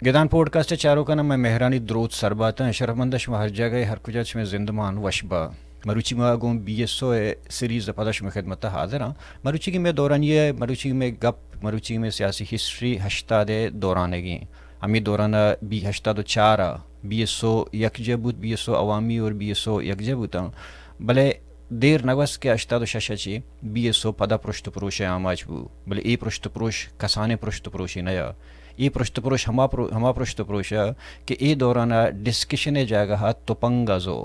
گدان پوڈکاسٹ ءِ چاروکاں مئے مہرانی دروت سر بات اَنت۔ شرفمند شما ہر جاگہ ءَ ہر کجا چہ مئے زندمان وش با۔ مروچی ما گوں بی ایس او ءِ سیریز ءَ پدا شمئے خدمت ءَ حاضر آں۔ مروچی کہ مئے دورانیہ، مروچی مئے گپ، مروچی مئے سیاسی ہسٹری ہشتاد ءِ دوران ءِ گیں۔ ہمے دوران ءَ بی ہشتاد و چار ءَ بی ایس او یکجا بوت، بی ایس او عوامی اور بی ایس او یکجا بوتاں۔ بلے دیر نہ گوست کہ ہشتاد و شش ءَ چہ بی ایس او پدا پرشت و پروش ءِ آماچ بو، بلے اے پرشت و پروش کسانیں پرشت و پروشے نہ یا۔ اے پرشت و پروش ہما پرو-، ہما پرشت و پروش ءَ کہ اے دوران ءَ ڈسکشن ءِ جاگہ ءَ تپنگ ءَ زو۔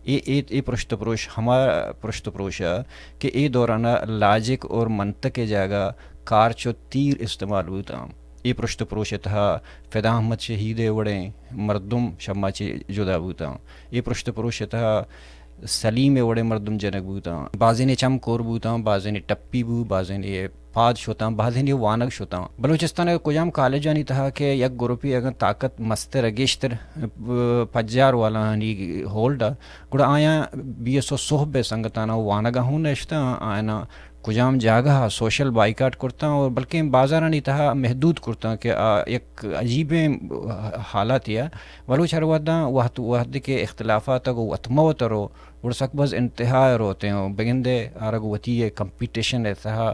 اے، اے، اے پرشت و پروش ہما پرشت و پروش ءَ کہ اے دوران ءَ لاجک اور منطق ءِ جاگہ ءَ کارچ و تیر استعمال بوتاں۔ اے پرشت و پروش ءِ تہا فدا احمد شہید ءِ وڑیں مردم شما چہ جدا بوتاں۔ اے پرشت و پروش ءِ تہا سلیم ءِ وڑیں مردم جنگ بوتاں۔ بازینے چم کور بوتاں، بازینے ٹپی بو، بازینے پاد شتاں، بازینے وانگ شتاں۔ بلوچستان ءِ کجام کالجانی تہا کہ یک گروپے اگاں طاقت مستر ءُ گیشتر، ءَ، پجار والانی ہولڈ ءَ، گڑا آیاں بی ایس او سہب ءِ سنگتاناں وانگ ءَ ہوں نشتاں، آیاناں کجام جاگہ ءَ سوشل بائیکاٹ کرتاں اور بلکیں بازارانی تہا محدود کرتاں کہ آ یک عجیبیں حالاتے ءَ بلوچ ہر وھداں وھد، وھدے کہ اختلافات ءَ گوں وت مہ وت ءَ رو، گڑا سک باز انتہا ءَ روتیں ءُ بگندے آرا گوں وتی یک کمپیٹیشن ءِ تہا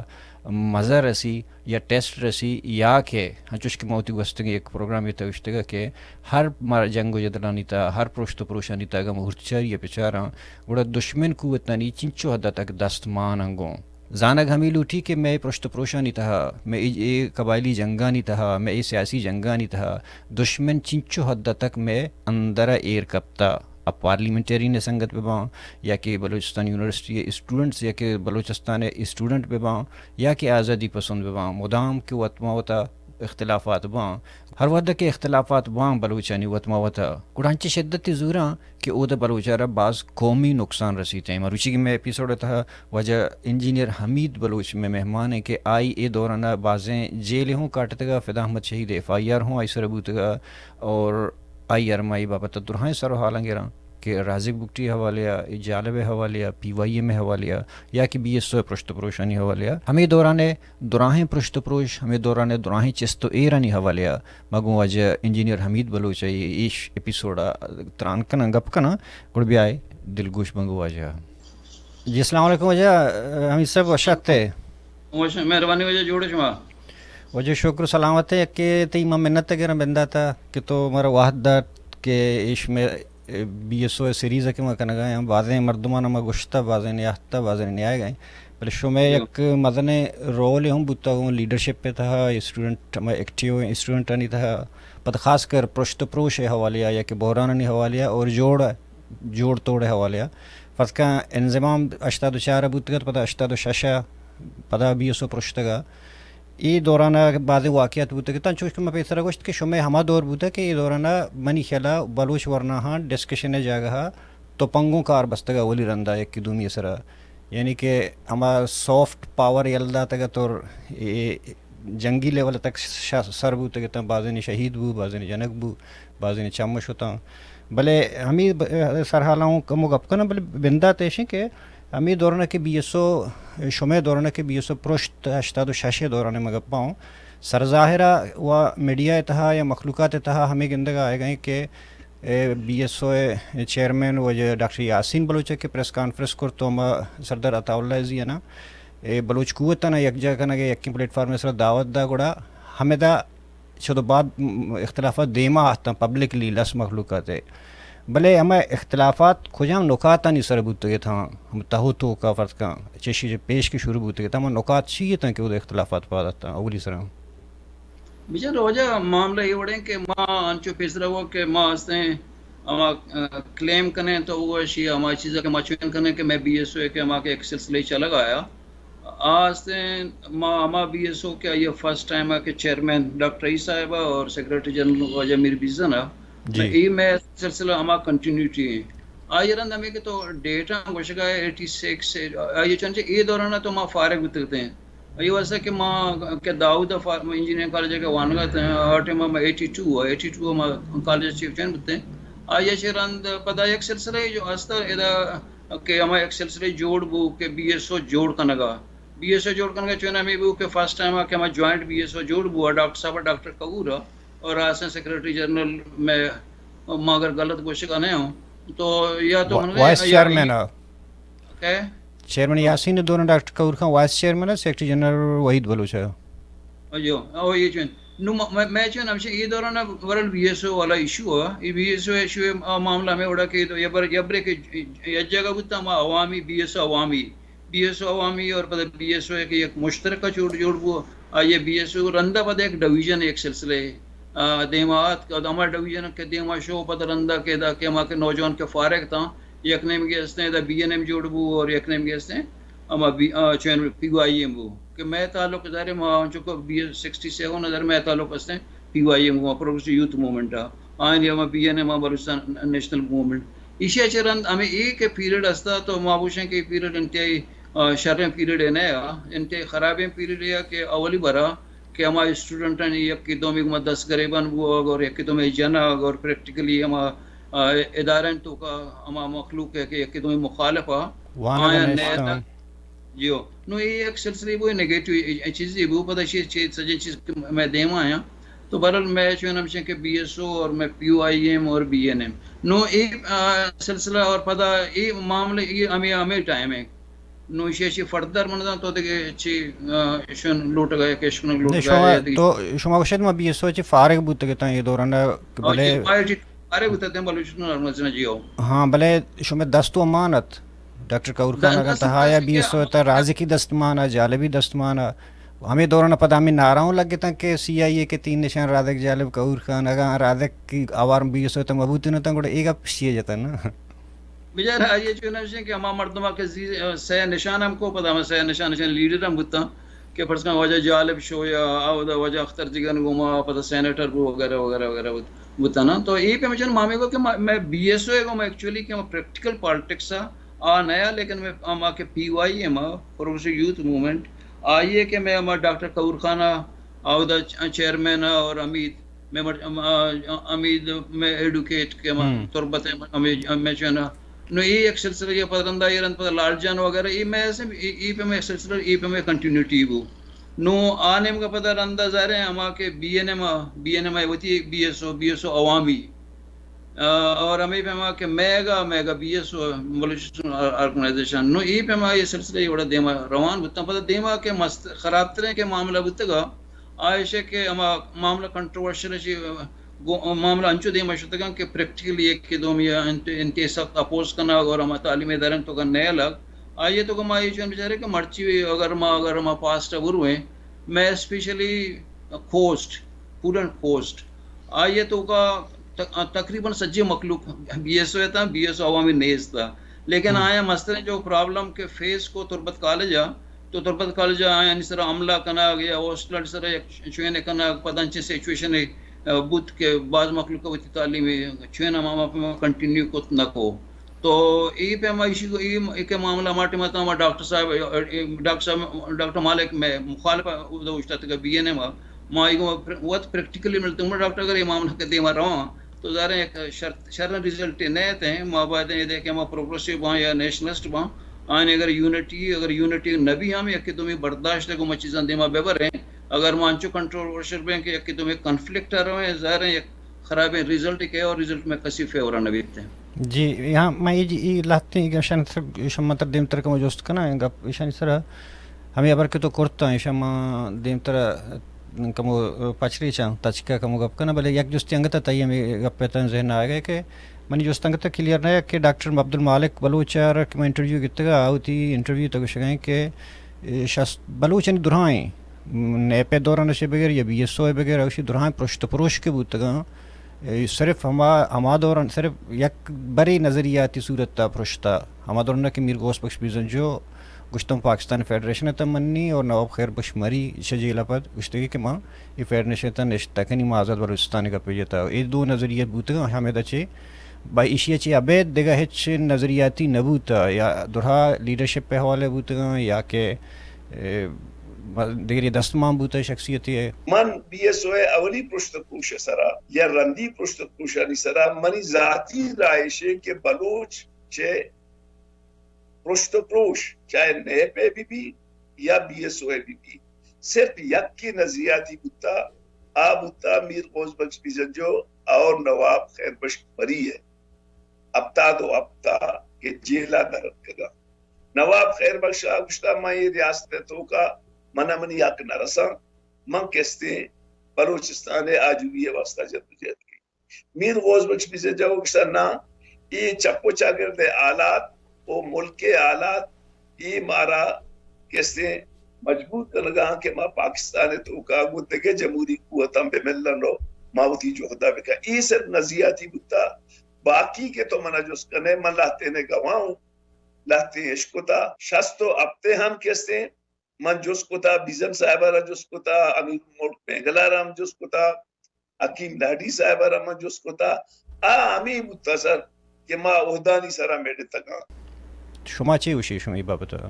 مزہ رسی یا ٹیسٹ رسی یا کہ انچوش کہ ما وتی گوستگیں یک پروگرامے تہ گوشتگ کہ ہر مر-، جنگ ءُ جدلانی تہا، ہر پرشت ءُ پروشانی تہا اگاں ما ہرچاری ءَ بچاراں، گڑا دشمن قوتانی چنچو حد ءَ تک دست مان انت گوں۔ زانگ ہمے لوٹی کہ مئے پرشت ءُ پروشانی تہا، مئے اے، اے قبائلی جنگانی تہا، مئے اے سیاسی جنگانی تہا دشمن چنچو حد ءَ تک مئے اندر ءَ ایر کپتا۔ آ پارلیمنٹرین ءِ سنگت بہ باں، یا کہ بلوچستان یونیورسٹی ءِ اسٹوڈنٹس، یا کہ بلوچستان ءِ اسٹوڈنٹ بہ باں، یا کہ آزادی پسند بہ باں، مدام کہ وت ما وتا اختلافات باں، ہر وھد کہ اختلافات باں بلوچانی وت ما وتا، گڑا انچیں شدت ءَ زوراں کہ اود ءَ بلوچ ءَ را باز قومی نقصان رسیت ایں۔ مروچی کہ مئے ایپیسوڈ ءِ تہا واجہ انجینئر حمید بلوچ مئے مہمان ایں کہ آئی اے دوران ءَ بازیں جیل ءَ ہوں کاٹتگ ءَ، فدا احمد شہید ءِ ایف آئی آر ہوں آئی سر ءَ بوتگ ءَ، اور آئی ءَ را ما اے بابت ءَ درائیں سر ءُ حالاں گراں کہ رازق بگٹی ءِ حوالے ءَ، اے جالب ءِ حوالے ءَ، پی وائی ایم ءِ حوالے ءَ، یا کہ بی ایس او ءِ پرشت ءُ پروشانی حوالے ءَ، ہمے دوران ءِ دراہیں پرشت ءُ پروش، ہمے دوران ءِ دراہیں چست ءُ ایرانی حوالے ءَ ما گوں واجہ انجینئر حمید بلوچ ءَ اے ایش ایپیسوڈ ءَ تران کناں، گپ کناں، گڑا بیائے دلگوش بنگو واجہ۔ جی، السلام علیکم واجہ، حمید صاحب، وش آتے؟ وش، مہربانی واجہ، جوڑ شما؟ واجہ شکر سلامت ہے، کہ تئی ما منت گراں بندات ءَ کہ تو مارا وہد دات کہ ایش مئے بی ایس او سیریز ءَ کہ ما کنگا ایں، بازیں مردماں ما گوشتا، بازیں نیاہتا، بازیں نیائگا ایں۔ بلے شمئے یک مزنیں رولے ہم بوتا گوں لیڈرشپ ءِ تہا، اسٹوڈنٹ، ہما ایکٹیو اسٹوڈنٹانی تہا، پد خاص کر پرشت ءُ پروش ءِ حوالے ءَ یا کہ بحرانانی حوالے ءَ اور جوڑ، جوڑ توڑ ءِ حوالے ءَ۔ فرض کن انضمام ہشتاد ءُ چار ءَ بوتگ ات، پدا ہشتاد ءُ شش ءَ، پدا بی ایس او پرشتگ ءَ۔ اے دوران ءَ بازیں واقعات بوتگ اتاں، چوش کہ من پیسر ءَ گوشت کہ شمئے ہما دور بوتگ کہ اے دوران ءَ منی خیال ءَ بلوچ ورناہاں ڈسکشن ءِ جاگہ ءَ تپنگوں کار بستگ ءَ اولی رند ءَ یکے دومی ءِ سرا، یعنی کہ ہما سافٹ پاور یل داتگ ات اور اے جنگی لیول تک ش-، سر بوتگ اتاں، بازینے شہید بو، بازینے جنگ بو، بازینے چم شتاں۔ بلے ہمے ب-، سرحالاں کمو گپ کناں، بلے بندات ایش ایں کہ ہمے دوران ءَ کہ بی ایس او، شمئے دوران ءَ کہ بی ایس او پرشت ہشتاد ءُ شش ءِ دوران ءَ من گپاں، سرظاہر ءَ و میڈیا ءِ تہا یا مخلوقات ءِ تہا ہمے گندگ ءَ آیگ ءَ ایں کہ اے بی ایس او ءِ چیئرمین واجہ ڈاکٹر یاسین بلوچ ءَ کہ پریس کانفرنس کرت تو ہما سردار عطا اللہ زی ءَ نا اے بلوچ قوتاں یکجاہ کنگ ءِ یکیں پلیٹ فارم ءِ سرا دعوت دا، گڑا ہمدا چد ءُ بعد اختلافات دیما آتاں پبلکلی لس مخلوقات ءِ۔ بلے ہما اختلافات کجام نکاتانی سر بوتگ اتاں؟ ہم تہ ءُ توکا فرض کن چشی پیش کہ شروع بوتگ اتاں، ہما نکات چی اتاں کہ اود اختلافات پاد اتاں اولی سرا؟ بچار واجہ، معاملہ اے وڑیں کہ ما انچو پیسرا ہوا کہ ما ہستیں ہما، آ، کلیم کنیں تو وہ اشی ہما چیزا کہ ما چوین کنیں کہ مئے بی ایس او ءِ کہ ہما کہ ایک سلسلہ چلگ آیا۔ آ ہستیں ما ہما بی ایس او کہ آئی ءِ فرسٹ ٹائم ءَ کہ چیئرمین ڈاکٹر رئیس صاحب ءَ اور سیکرٹری جنرل واجہ میر بیزن ءَ۔ جی۔ اے مئے سلسلہ ہما کنٹینیوٹی ایں۔ آئی ءَ رند ہمے کہ تو ڈیٹ ءَ گوشگ ءَ ئے ایٹی سکس، آئی ءَ چنچہ اے دوران ءَ تو ما فارغ بوتگ اتیں۔ اے واسطہ کہ ما کہ داؤد ءَ فا-، انجینئرنگ کالج ءَ کہ وانگ ءَ اتیں، آ ٹائم ءَ ما ایٹی ٹو ءَ، ایٹی ٹو ءَ ما کالج ءَ چہ جوائن بوتیں۔ آئی ءَ چہ رند پدا یک سلسلہ جو ہست ادا کہ ہما یک سلسلہ جوڑ بو کہ بی ایس او جوڑ کنگ ءَ۔ بی ایس او جوڑ کنگ ءَ چون ہمے بو کہ فرسٹ ٹائم ءَ کہ ہما جوائنٹ بی ایس او جوڑ بو، ڈاکٹر صاحب ءُ ڈاکٹر کہور ءَ۔ اور اساں سیکرٹری جنرل میں، ما اگر غلط گوشگ نہ ہوں تو یا تو من وائس چیئرمین آ۔ کہ چیئرمین یاسین دوران ڈاکٹر کہور خان وائس چیئرمین آ، سیکرٹری جنرل وحید بلوچ آ۔ جو او یہ چون نو م-، میں، میں چون ہمشہ یہ دوران ورل بی ایس او والا ایشو ہے، یہ بی ایس او ایشو ہے، آ، معاملہ میں اڑا کہ تو یہ بر، یہ بر کہ یہ جگہ بوتا ما عوامی، بی ایس او عوامی، بی ایس او عوامی اور پدا بی ایس او ایک، ایک مشترکہ چوڑ جوڑ بو، آ، یہ بی ایس او رندا پدا ایک ڈویژن ایک سلسلے، آ، دیما آت، ہما ڈویژن کے دیما شو پدا رندا کے دا کہ ما کے نوجوان کے فارغ تھا، یک نیمگے ہستیں ادا بی این ایم جوڑ بو اور یک نیمگے ہستیں ہما بی، آ، چین پی وائی ایم بو کہ مئے تعلق ظاہر ہے ما انچو کہ بی سکسٹی سیون ادر مئے تعلق ہستیں پی وائی ایم بو، پروگریسو یوتھ موومنٹ آ، آئین ہما بی این ایم آ، بلوچستان نیشنل موومنٹ۔ ایشی ء چہ رند ہمیں اے کہ پیریڈ ہستا تو ما گوشیں کہ اے پیریڈ انتہائی، آ، شریں پیریڈ ہے نہ، انتہائی خرابیں پیریڈ ہے کہ اولی برا کہ ہما اسٹوڈنٹانی یکے دومی گوما دست گریبان بوگ اور یکے دومی جنگ اور پریکٹیکلی ہما، آ، ادارہ توکا ہما مخلوق ہے کہ یکے دومی مخالف آ، وانگ آیاں نیست نیتا۔ جیو۔ نو اے یک سلسلے بو، نیگیٹو چیزے بو، پدا شی چیز، سجن چیز کہ میں دیما آیاں۔ تو بہرحال میں چون ہمشیں کہ بی ایس او اور میں پی او آئی ایم اور بی این ایم۔ نو اے، آ، سلسلہ اور پدا اے معاملے اے ہمیں، ہمیں ٹائم ہے۔ نو ایشی ء چہ فردر من داں تو دگہ چی، آ، ایشن لوٹگ ء کہ اشکنگ لوٹگ ء شما یا دگہ تو شما گوشت ما بی ایس او چہ فارغ بوتگ اتاں اے دوران ء، بلے فارغ بوتگ اتاں بلوچستان آرگنائزیشن جی او۔ ہاں، بلے شما دست و امان ات ڈاکٹر کہور خان اگاں تہا یا بی ایس او تا رازکی دستمان ء، جالبی دستمان ء، ہمے دوران ء پدا ہمے نعرہ اوں لگتاں کہ سی آئی اے کے تین نشان رازک جالب کہور خان، اگاں رازک کی آوار بی ایس او تا مبوتن اتاں گڑا اے گپ شیے جتن۔ بچار آئی ء چو نشیں کہ ہما مردم ء کہ زی-، سئے نشان ہم کو، پدا ہما سئے نشان نشان لیڈر ہم بوتاں کہ فرض کن واجہ جالب شو یا اودا واجہ اختر جگن گوما پدا سینیٹر بو وغیرہ وغیرہ وغیرہ بوت-، بوتاں نا۔ تو اے پہ مجن مامی کو کہ ما-، میں بی ایس او ء گوما ایکچولی کہ ہما پریکٹیکل پالٹکس ء آ نیا، لیکن میں ہما کہ پی وائی ایم ء، پروگریسو یوتھ موومنٹ، آئی ء کہ میں ہما ڈاکٹر کہور خان ء اودا چ-، چیئرمین ء اور حمید میں مر-، ام-، آ، حمید میں ایڈوکیٹ کہ ما ہم۔ تربت ء میں، میں چونا۔ نو اے یک سلسلہ یہ پد رندا، یہ رند پد لال جان وغیرہ، اے میں ایسے، اے، اے پہ میں سلسلہ، اے پہ میں کنٹینیوٹی بو۔ نو آ نیمگا پدا رندا ظاہر ہے ہما کہ بی این ایم آ، بی این ایم آ وتی B S O, B S O عوامی۔ آ، اور ہمے پیما کہ میگا، میگا بی ایس او بلوچستان آر-، آرگنائزیشن۔ نو اے پیما یہ سلسلہ یہ وڑا دیما روان بوتاں۔ پدا دیما کہ مست خراب تریں کہ معاملہ بوتگا، آ ایش کہ ہما معاملہ کنٹروورشل اش گو-، معاملہ انچو دیما شتگاں کہ پریکٹیکلی یک کہ دومی انت-، انتہائی سخت اپوز کنگ اور ہما تعلیمی ادارہ تو کا نئے لگ۔ آئیے تو کہ ما یہ چون بچارے کہ مرچی اگر ما، اگر ما پاسٹ برویں، میں اسپیشلی کوسٹ، پورن کوسٹ، آئیے تو کا تق-، تقریباً سجے مخلوق بی ایس او تھا، بی ایس او عوامی نیز تھا۔ لیکن ہم۔ آیا مستریں جو پرابلم کہ فیس کو تربت کالج آ، تو تربت کالج آ آیانی سرا حملہ کنگ یا ہاسٹل سرا یک چوین کنگ، پدا انچیں سچویشن، آ، بوت کہ بعض مخلوق وتی تعلیم چوین ہم، ہم، ہم کنٹینیو کت نہ کو۔ تو اے پیما ایشی کو، اے، اے کہ معاملہ ہما ٹائم تھا، ہما ڈاکٹر صاحب، اے، ڈاکٹر صاحب، ڈاکٹر مالک میں مخالف اودا اوشتاتگا بی این ایم آ، ما ایگو وت پریکٹیکلی ملتے ہوں، ڈاکٹر اگر اے معاملہ کے دیما رواں، تو ظاہر ہے یک شر، شر رزلٹ نہ تے ہیں۔ ما باید ہے دے کہ ما پروگریسو باں یا نیشنلسٹ باں، آئین اگر یونٹی، اگر یونٹی نہ بھی ہم یک دومی برداشت کو ما چیزاں دیما ببریں، اگر ما انچو کنٹروورشل بیں کہ یک دومی کنفلکٹ آ رویں، ظاہر ہے یک خرابیں رزلٹ کہ اور رزلٹ میں کسی فیور نہ بیتے ہیں۔ جی، یہاں میں یہ جی، یہ لہتے ہیں کہ شان سر، شما تر دیم تر کم جوست کنا، گپ شان سر ہمے ہبر کہ تو کرتاں، ایشاں ما دیمتر کمو پچ ریچاں، تچک ء کمو گپ کناں، بلے یک جستے انگت ء تئی ہمے گپ ء تاں ذہن ء آیگ ء کہ منی جست انگت ء کلیئر نہ کہ ڈاکٹر عبدالمالک بلوچ ء را کہ من انٹرویو گپتگ ء، آ وتی انٹرویو ء تہ گوشگ ء کہ شست بلوچانی درائیں نیپ ء دوران ء بگر یا بی ایس او ء بگر، اوشی درائیں پرشت پروش کہ بوتگاں، اے صرف ہما، ہما دوران صرف یک برے نظریاتی صورت ء پرشتہ، ہما دوران کہ میر غوث بخش بیزنجو گوشتم پاکستان فیڈریشن ء تہ منی اور نواب خیر بخش مری شہ جیل ء پد گوشتگی کہ ما اے فیڈریشن ء تہ نشتہ کنی، ما آزاد بلوچستان ء گپ جتا۔ اے دو نظریہ بوتگاں ہمے دچے با ایشی ء چے ابید دگہ ہچ نظریاتی نہ بوتہ یا درہا لیڈرشپ ء حوالہ بوتگاں یا کہ، اے، دگری دستمان بوتہ شخصیتے ء۔ من بی ایس او ء اولی پرشت پروش ء سرا یا رندی پرشت پروشانی سرا منی ذاتی رائے ایش کہ بلوچ چہ پرشت پروش چاہے نیپ ء بہ بی یا بی ایس او ء بہ بی، صرف یکے نظریاتی بوتہ، آ بوتا میر غوث بخش بزنجو اور نواب خیر بخش مری ءِ ہپتاد و ہپت ءَ کہ جیل ءَ در اتکگاں۔ نواب خیر بخش ءَ گوشتا، من اے ریاست ءِ توکا من ءَ منی حق نہ رساں، من کستیں بلوچستان ءِ آجوئی ءِ واستہ جدوجہد کنیں۔ میر غوث بخش بزنجو گوشتا، نہ، اے چپ و چاگرد ءِ حالات و ملک ءِ حالات اے مارا کسے مجبور کنگا کہ ما پاکستان ءِ توکا گوں دگہ جمہوری قوتاں بہ ملن و ما وتی جہدا بکن۔ اے صرف نظریاتی بوتا، باقی کہ تو منا جست کنے، من لہتینے گواہ ہوں، لہتیں اشکتا۔ شست و ہپت ءَ ہم کسے من جست کتا، بیزن صاحب ءَ را جست کتا، امیر ملک مینگل ءَ را ہم جست کتا، حکیم لاڈی صاحب ءَ را من جست کتا، آ ہمے بوتا سر کہ ما عہدانی سرا میڑتگاں۔ شما چے گوشے شما اے بابت ءَ؟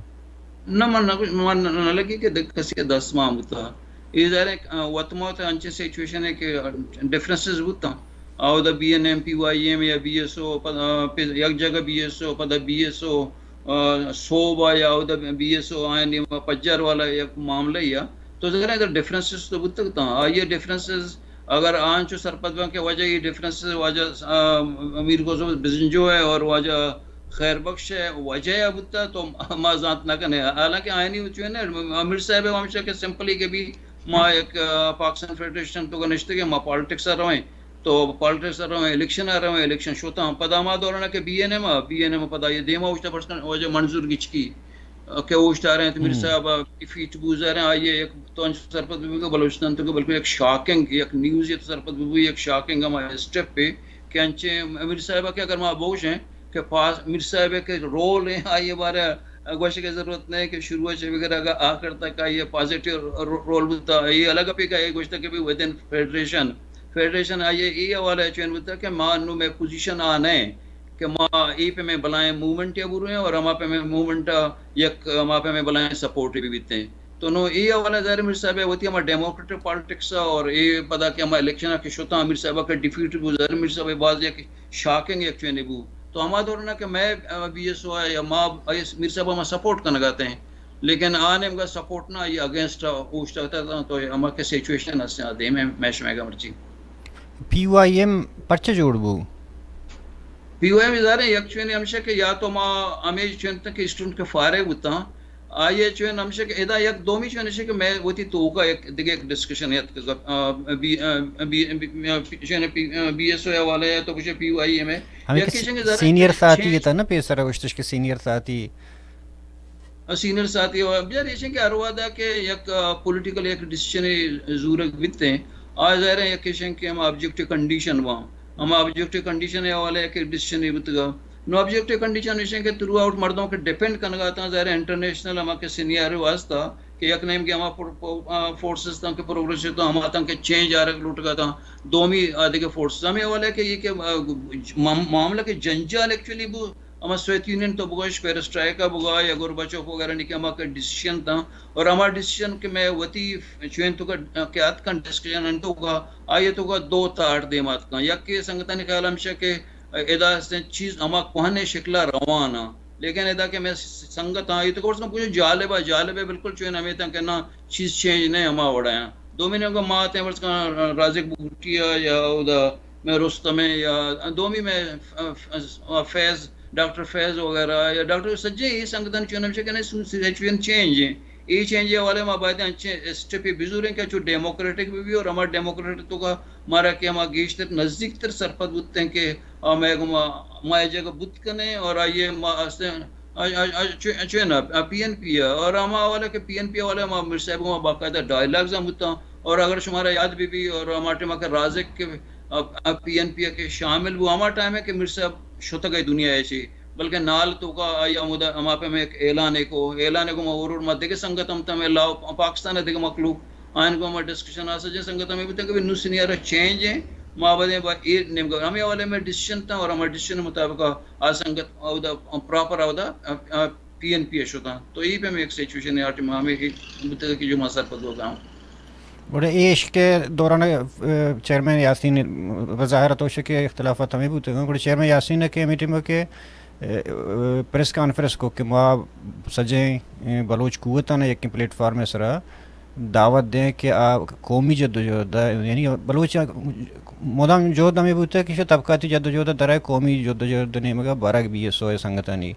نہ، من نہ گوش-، من نہ لگی کہ دگہ کسی ءِ دست مان بوتا۔ اے ظاہر ہے، آ، وت ما وت انچیں سچویشن ہے کہ ڈفرنسز بوتا۔ اودا B N M, P Y M یا بی ایس او، پد-، آ، پہ یک جگہ بی ایس او، پدا بی ایس او، آ، سوب ءَ یا اودا بی ایس او آیانی پجار والا یک معاملہ یا تو ظاہر ہے ادھر ڈفرنسز تو بوتگ تاں۔ آئی ءِ ڈفرنسز اگر آ انچو سرپد باں کہ واجہ اے ڈفرنسز واجہ، آ، میر غوث بزنجو ہے اور واجہ خیر بخش ہے، وجہ ءَ بوتا تو ما زانت نہ کنے۔ حالانکہ آیانی چون ہے، میر صاحب ءَ ہمیشہ کہ سمپلی کہ بھی ما یک، آ، پاکستان فیڈریشن تو نشتگیں، ما پالیٹکس ءَ رویں، تو پالیٹکس ءَ رویں، الیکشن ءَ رویں، الیکشن شوتاں۔ پدا ما دوران کہ بی این ایم ءَ، بی این ایم ءَ پدا یہ دیما اوشتا پرسن واجہ منظور گچکی کہ اوشت آ رہے ہیں، تو میر ہم۔ صاحب ڈیفیٹ بوزا رہے ہیں، آئیے یک تو انچ سرپد ببو کہ بلوچستان تو کہ بالکل یک شاکنگ، یک نیوز یہ تو سرپد ببو، یک شاکنگ ہما اسٹیپ پہ کہ انچیں امیر صاحب کہ اگر ما بوش ہیں کہ پاس میر صاحب کے رول ہیں، آئیے بارے گوشے کی ضرورت نہیں کہ شروع سے بگر اگر آخر تک آئیے پازیٹیو رو-، رول بوتا۔ یہ الگ پہ کہ یہ گوشتا کہ بھی ودن فیڈریشن، فیڈریشن آئیے یہ حوالہ چین بوتا کہ ما نو میں پوزیشن آ نہیں کہ ما اے پہ میں بلائیں موومنٹ یا برو ہیں اور ہما پہ میں موومنٹ یک ہما پہ میں بلائیں سپورٹ بھی بیتے ہیں۔ تو نو اے حوالہ ظاہر میر صاحب وتی ہما ڈیموکریٹک پالیٹکس اور اے پدا کہ ہما الیکشن کہ شتا میر صاحب کا ڈیفیٹ بو، ظاہر میر صاحب باز یک شاکنگ یک چونے بو۔ تو ہما دور نہ کہ میں، آ، بی ایس او یا ما، آ، میر صاحب ہما سپورٹ کنگا تے ہیں۔ لیکن آ نیمگا سپورٹ نہ، یہ اگینسٹ اوشتاتا تھا، تو ہما کہ سچویشن اس دے میں، میں شمے گا مرچی۔ پی وائی ایم پرچہ جوڑ بو؟ پی وائی ایم ظاہر ہے یک چونے ہمشہ کہ یا تو ما ہمیں چونے تک اسٹوڈنٹ کے فارغ بوتا، آئیے چونے ہمشہ کہ ادا یک دومی چونے شے کہ میں وتی توکا یک دگہ یک ڈسکشن ہے کہ، آ، بی، آ، بی، بی، آ، پی، چونے پی، آ، بی ایس او یا والے ہے تو کچھ پی وائی ایم ہے۔ ہمیں یک کہ چیزیں کہ ظاہر ہے سینئر کہ ساتھی چینج ہے نا، پیسر گوشتش کہ سینئر ساتھی۔ آ، سینئر ساتھی ہو، بیار ایشیں کہ ہر وہدا کہ یک، آ، پولیٹیکل یک ڈیسیژن زورگ بیت ہیں۔ آ ظاہر ہے یک ایشیں کہ ہم آبجیکٹیو کنڈیشن باں۔ ہم آبجیکٹیو کنڈیشن ہے حوالے یک ڈیسیژن بیتگا۔ نو آبجیکٹیو کنڈیشن ایشیں کہ تھرو آؤٹ مردم کہ ڈیپینڈ کنگا تاں، ظاہر ہے انٹرنیشنل ہما کہ سینئر واسطہ کہ یک نیم کہ ہما پر-، پر-، آ، فورسز تاں کہ پروگریس تو ہما تاں کہ چینج آرگ لوٹگا تاں، دومی آ دگہ فورسز ہمیں حوالے کہ یہ کہ، آ، مام-، معاملہ کہ جنجال ایکچولی بو، ہما سوویت یونین تو بگوش، پیرسٹرائکا بگا یا گورباچوف وغیرہ نی کہ ہما کہ ڈیسیژن تاں، اور ہما ڈیسیژن کہ میں وتی چوین تو کہ، کہ اتکن ڈسکشن انت تو کا، آئیے تو کا دو تاٹ دیم اتکن۔ یک کہ سنگتانی خیال ہمشہ کہ ادا استیں چیز ہما کوہنے شکلا روان آں۔ لیکن ادا کہ میں سنگت آں، یہ تو کہ جالب ہے، جالب ہے، بالکل چوین ہمیں تاں کہ نہ چیز چینج نہیں ہما وڑا آں۔ دومی نے کہ ما تے ورز کا رازق بگٹی یا اودا میں رستم ہے یا دومی میں فیض، ڈاکٹر فیض وغیرہ یا ڈاکٹر سجے، یہ سنگتن چون ہمشہ کہ نہیں سچویشن چینج ہیں۔ اے چینج ءِ حوالے ما باید انچیں اسٹیپے بزوریں کہ چو ڈیموکریٹک بہ بی اور ہما ڈیموکریٹک تو کا مارا کہ ہما گیشتر نزدیک تر سرپد بوتیں کہ آ مئے گما ما اے جگہ بوت کنیں اور آئیے ما استیں آ، آ، آ، چو-، چوین آ، پی این پی ءَ اور ہما حوالہ کہ پی این پی حوالہ ما میر صاحب گما باقاعدہ ڈائیلاگز ہم بوتاں اور اگر شمارا یاد بہ بی اور ہما ٹائم کہ رازق کہ، آ، آ، پی این پی ءَ کہ شامل بو ہما ٹائم ہے کہ میر صاحب شتگ ءِ دنیا ءَ چی۔ بلکہ نال توکا آئی ہمودا ہما پہ میں ایک اعلان کو، اعلان کو ما اور، اور ما دگہ سنگت ہم تمہیں لاؤ پاکستان ءِ دگہ مخلوق آئین کو ہما ڈسکشن آسا جن سنگت ہمیں بتاں کہ نو سینئر چینج ہیں، ما بدیں با اے نیمگا ہمیں حوالے میں ڈسیشن تھا اور ہمارے ڈسیشن مطابق آ سنگت اودا پراپر اودا، آ، آ، پی این پی ءَ شتاں۔ تو اے پہ میں ایک سچویشن ہے، آٹے ما ہمیں بتاں کہ جو ما سرپد ہو گا ہوں۔ گڑا ایش کہ دوران، آ، چیئرمین یاسین وظاہر تو شکے اختلافات ہمیں بوتے گا۔ گڑا چیئرمین یاسین کہ ہمیں ٹیم کے، آ، آ، پریس کانفرنس کو کہ ما سجیں، آ، بلوچ قوتاں یکیں پلیٹ فارم سرا دعوت دیں کہ آ قومی جدوجہد ءَ، یعنی بلوچ مدام جہد ہمے بوتگ کہ شہ طبقاتی جدوجہد ءَ درائے، قومی جدوجہد ءِ نیمگ ءَ برگ بی ایس او ءِ سنگتانی۔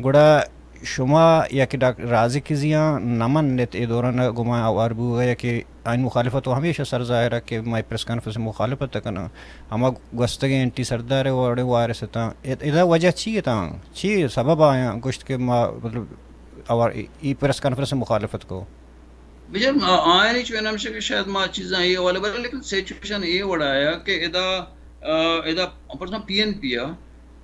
گڑا شما یا کہ ڈاکٹر رازق زیاں نہ منت اے دوران ءَ گوں ما ہوار بوگ ءَ، یا کہ آئی مخالفت و ہمیشہ سر ظاہر ءَ کہ ما پریس کانفرنس ءِ مخالفت ءَ کناں، ہما گوستگیں اینٹی سردار ءِ وڑیں وارث اتاں۔ اد-، ادا وجہ چی اتاں؟ چی سبب آیاں گوشت کہ ما، مطلب، اور ای، ای پریس کانفرنس ءِ مخالفت کو؟ بجر آ-، آیانی چون ہمشہ کہ شاید ما چیزاں اے حوالے بارے، لیکن سچویشن اے وڑا آیا کہ ادا، آ، ادا پرسن پی این پی ءَ،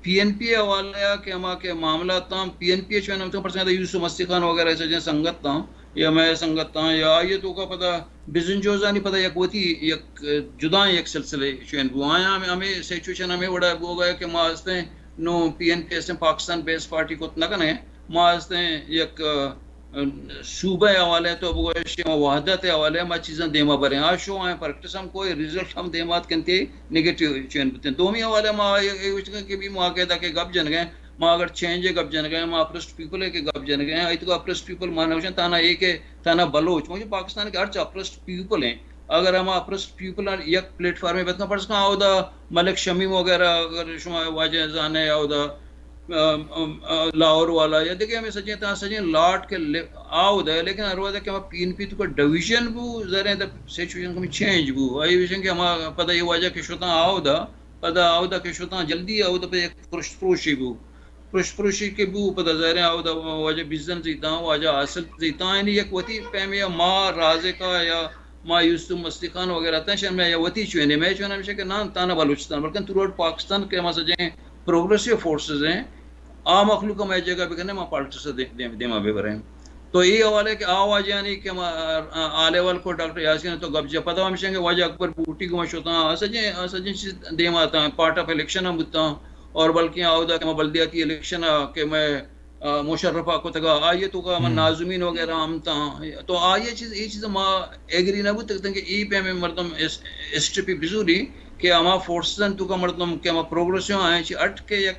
پی این پی ءِ حوالے ءَ کہ ہما کہ معاملہ تاں، پی این پی ءِ چون ہم تو پرسن ادا یوسف مستی خان وغیرہ سجیں سنگت تاں، یا مئے سنگت تاں، یا آئی ءِ توکا پدا بزنجوزانی پدا یک وتی یک جدائیں یک سلسلے چون بو۔ آیاں ہمیں، ہمیں سچویشن ہمیں وڑا بوگا کہ ما ہستیں نو پی این پی ہستیں پاکستان بیس پارٹی کت نہ کنیں، ما ہستیں یک، آ، صوبہ ءِ حوالے تو بگوش، وحدت ءِ حوالے ما چیزاں دیما بریں۔ آ شو آئیں پریکٹس ہم کوئی رزلٹ ہم دیما اتکنتے، نیگیٹو چین بوتیں۔ دومی حوالے ما اے، اے گوشتگیں کہ بھی ما کہ گپ جنگیں، ما اگر چینج ءِ گپ جنگیں، ما اپریسڈ پیپل ءِ کہ گپ جنگیں، ایتگا اپریسڈ پیپل ما نوشن تانا اے کہ تانا بلوچ، مجھے پاکستان کے ہر چا اپریسڈ پیپل ہیں۔ اگر ہما اپریسڈ پیپل یک پلیٹ فارمے بتکاں، فرض کن اودا ملک شمیم وغیرہ اگر شما واجہ زانے اودا، ام، ام، لاہور والا یا دیگہ ہمیں سجیں تاں سجیں لاٹ کے لے-، آ اودا ہے، لیکن ہر وقت کہ ہما پی این پی تو کا ڈویژن بو، ظاہر ہے تب سچویشن کمی چینج بو۔ آئی ویژن کہ ہما پدا یہ واجہ کہ شتاں آ اودا، پدا آ اودا کہ شتاں جلدی آ اودا پہ یک پرشت پروشی بو۔ پرشت پروشی کہ بو، پدا ظاہر ہے آ اودا واجہ بیزن زیتاں، واجہ حاصل زیتاں، یعنی یک وتی پیمے ما رازقا یا ما یوسف مستی خان وغیرہ تاں شر میں یا وتی چونے، میں چونا ہمیشہ کہ نان تانا بلوچستان، بلکن تھرو آؤٹ پاکستان کے ہما سجیں پروگریسو فورسز ہیں، آ مخلوق ہمیں جگہ بکنے، ما پالیٹکس دے-، دے-، دیما ببریں۔ تو اے حوالے کہ آ واجہانی کہ ما، آ، آ لیول کو ڈاکٹر یاسین تو گپ جا پتہ ہمشیں کہ واجہ اکبر بوٹی گما شتاں، آ سجیں، آ سجیں چیز دیما تاں، پارٹ آف الیکشن ہم بوتاں، اور بلکہ آ اودا کہ ما بلدیاتی الیکشن آ کہ میں، آ، مشرف آ کتگا، آئی تو کا من ہم۔ ناظمین وغیرہ ہم تاں۔ تو آئی چیز، اے چیز ما ایگری نہ بوتگ کہ اے پہ ہمیں مردم اس-، اسٹپی بزوری کہ ہما فورسز تو کا مردم کہ ہما پروگریسو آئیں چی اٹ کے یک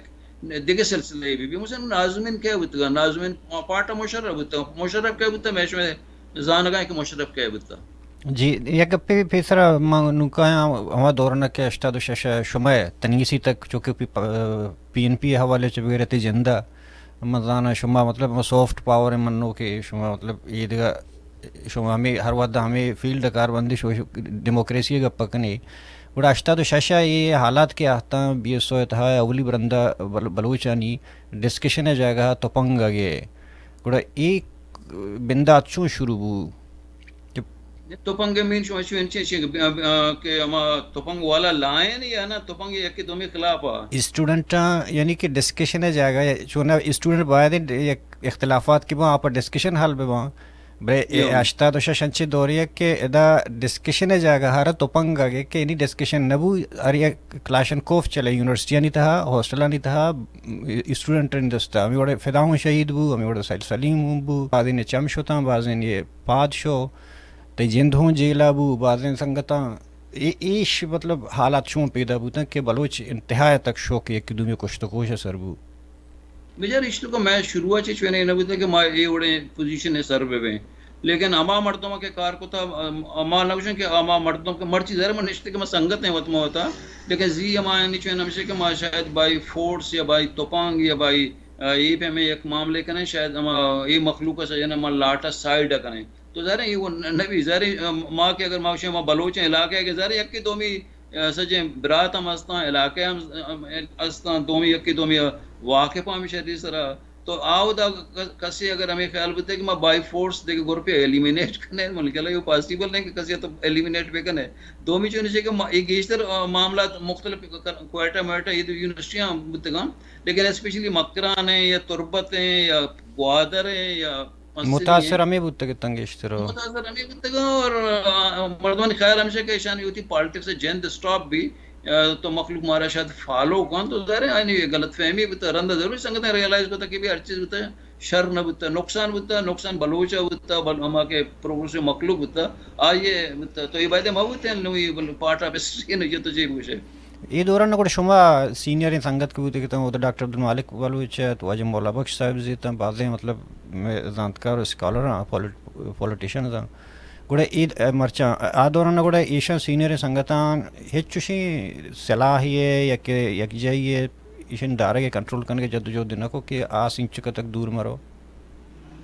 دگہ سلسلہ بی بی۔ مثلاً ناظمین کئے بوتگا؟ ناظمین پارٹ مشرف بوتگا؟ مشرف کئے بوتگا؟ میں شمئے زانگا کہ مشرف کئے بوتگا؟ جی، یک گپے پیسرا ما نوکایاں ہما دورنا کہ ہشتاد و شش شمئے تنیسی تک چونکہ پی، پی این پی حوالے چ بغیرت جندا من زاناں شما مطلب ہما سافٹ پاور منو کہ شما مطلب اے دگہ شما ہمے ہر وھد ہمے فیلڈ ءَ کار بندی شو، شو ڈیموکریسی ءِ گپ ءَ کنی۔ گڑا ہشتاد و شش ءَ اے حالات کہ آہتاں بی ایس او ءِ تہا اولی برندا بل-، بلوچانی ڈسکشن ءِ جاگہ ءَ تپنگ ءَ گئے۔ گڑا اے بندات چون شروع بو؟ کہ تپنگ ءِ مین شما چون انچیں چی کہ، کہ ہما تپنگ والا لائن یا نا تپنگ یکے دومی خلاف ءَ؟ اسٹوڈنٹاں یعنی کہ ڈسکشن ءِ جاگہ ءَ چون اسٹوڈنٹ باید یک اختلافات کہ باں آپ ڈسکشن حل بہ باں۔ بلے اے یو۔ ہشتاد و شش انچیں دورے ءَ کہ ادا ڈسکشن ءِ جاگہ ءَ را تپنگ ءَ کہ یعنی ڈسکشن نہ بو، ہر یک کلاشنکوف چلے یونیورسٹیانی تہا، ہاسٹلانی تہا، اسٹوڈنٹانی دستا۔ ہمے وڑے فدا ہوں شہید بو، ہمے وڑے سیل سلیم ہوں بو، بازین چم شتاں، بازین یہ پاد شو، تئی جند ہوں جیلا بو، بازین سنگتاں۔ اے، ایش مطلب حالات چون پیدا بوتن کہ بلوچ انتہا تک شو کہ یکی دومی کشت و کوش ءَ سر بو؟ بچار اشتو کہ مئے شروع ءَ چہ چونے نہ بوتگ کہ ما اے وڑیں پوزیشن ءَ سر بہ بیں، لیکن ہما مردم کہ کار کتا، ہما نہ گوشن کہ ہما مردم کہ مرچی ظاہر من نشتے کہ ما سنگت ہیں وت ما وتا، لیکن زی ہما یعنی چون ہمیشہ کہ ما شاید بائی فورس یا بائی تپنگ یا بائی، آ، اے پہ ہمیں یک معاملے کنیں، شاید ہما اے مخلوق ءَ سجن ما لاٹ ءَ سائیڈ ءَ کنیں۔ تو ظاہر ہے یہ وہ نہ، نہ بھی ظاہر ہے، آ، ما کہ اگر ما گوشیں ما بلوچ ہیں علاقہ ہے کہ ظاہر ہے یکی دومی سجیں برات ہم استاں، علاقہ ہم استاں، دومی یکی دومی واقف ہم شری سرا۔ تو آودا ک-، کسے اگر ہمیں خیال بوتے کہ ما بائی فورس دیکھ گروپے ایلیمینیٹ کنے، من کہلا یہ پاسیبل نہیں کہ کسے تو ایلیمینیٹ بکنے۔ دومی چون چے کہ ما-، یہ گیشتر، آ، معاملات مختلف ک-، کوئٹہ موئٹہ یہ تو یونیورسٹیاں بوتگاں، لیکن اسپیشلی مکران ہیں یا تربت ہیں یا گوادر ہیں یا متاثر ہمے بوتگ اتاں گیشتر۔ متاثر ہمے بوتگاں اور، آ، مردمانی خیال ہمیشہ کہ ایشانی وتی پالیٹکس ءِ جند اسٹاپ بی، آ، تو مخلوق مارا شاید فالو کن، تو ظاہر ہے آیانی غلط فہمی بوتا، رندا ضرور سنگتیں ریئلائز کتا کہ بھی ہر چیز بوتا شر نہ بوتا، نقصان بوتا، نقصان بلوچ ءَ بوتا، بل ہما کہ پروگریسو مخلوق بوتا، آئیے بوتا، تو یہ بایدے مہ بوتے ہیں، نو یہ بل-، پارٹ آف ہسٹری ہے، نو یہ تو چی بگوشے۔ اے دوران گڑا شما سینئریں سنگت کہ بوتے کہ تاں، اودا ڈاکٹر عبدالمالک بلوچ ات، واجہ مولا بخش صاحب زیتاں، بازیں مطلب مئے زانتکار و اسکالر آں، پولیٹ-، پولیٹیشنز آں۔ گڑا اے مرچاں آ دوران ءَ گڑا ایشاں سینئریں سنگتاں ہچ چوشیں سلاہے یا کہ یکجائی ءَ ایشانی دارگ ءَ کنٹرول کنگ ءِ جد ءُ جہد نہ کو کہ آ سینچک ءَ تک دور مرو؟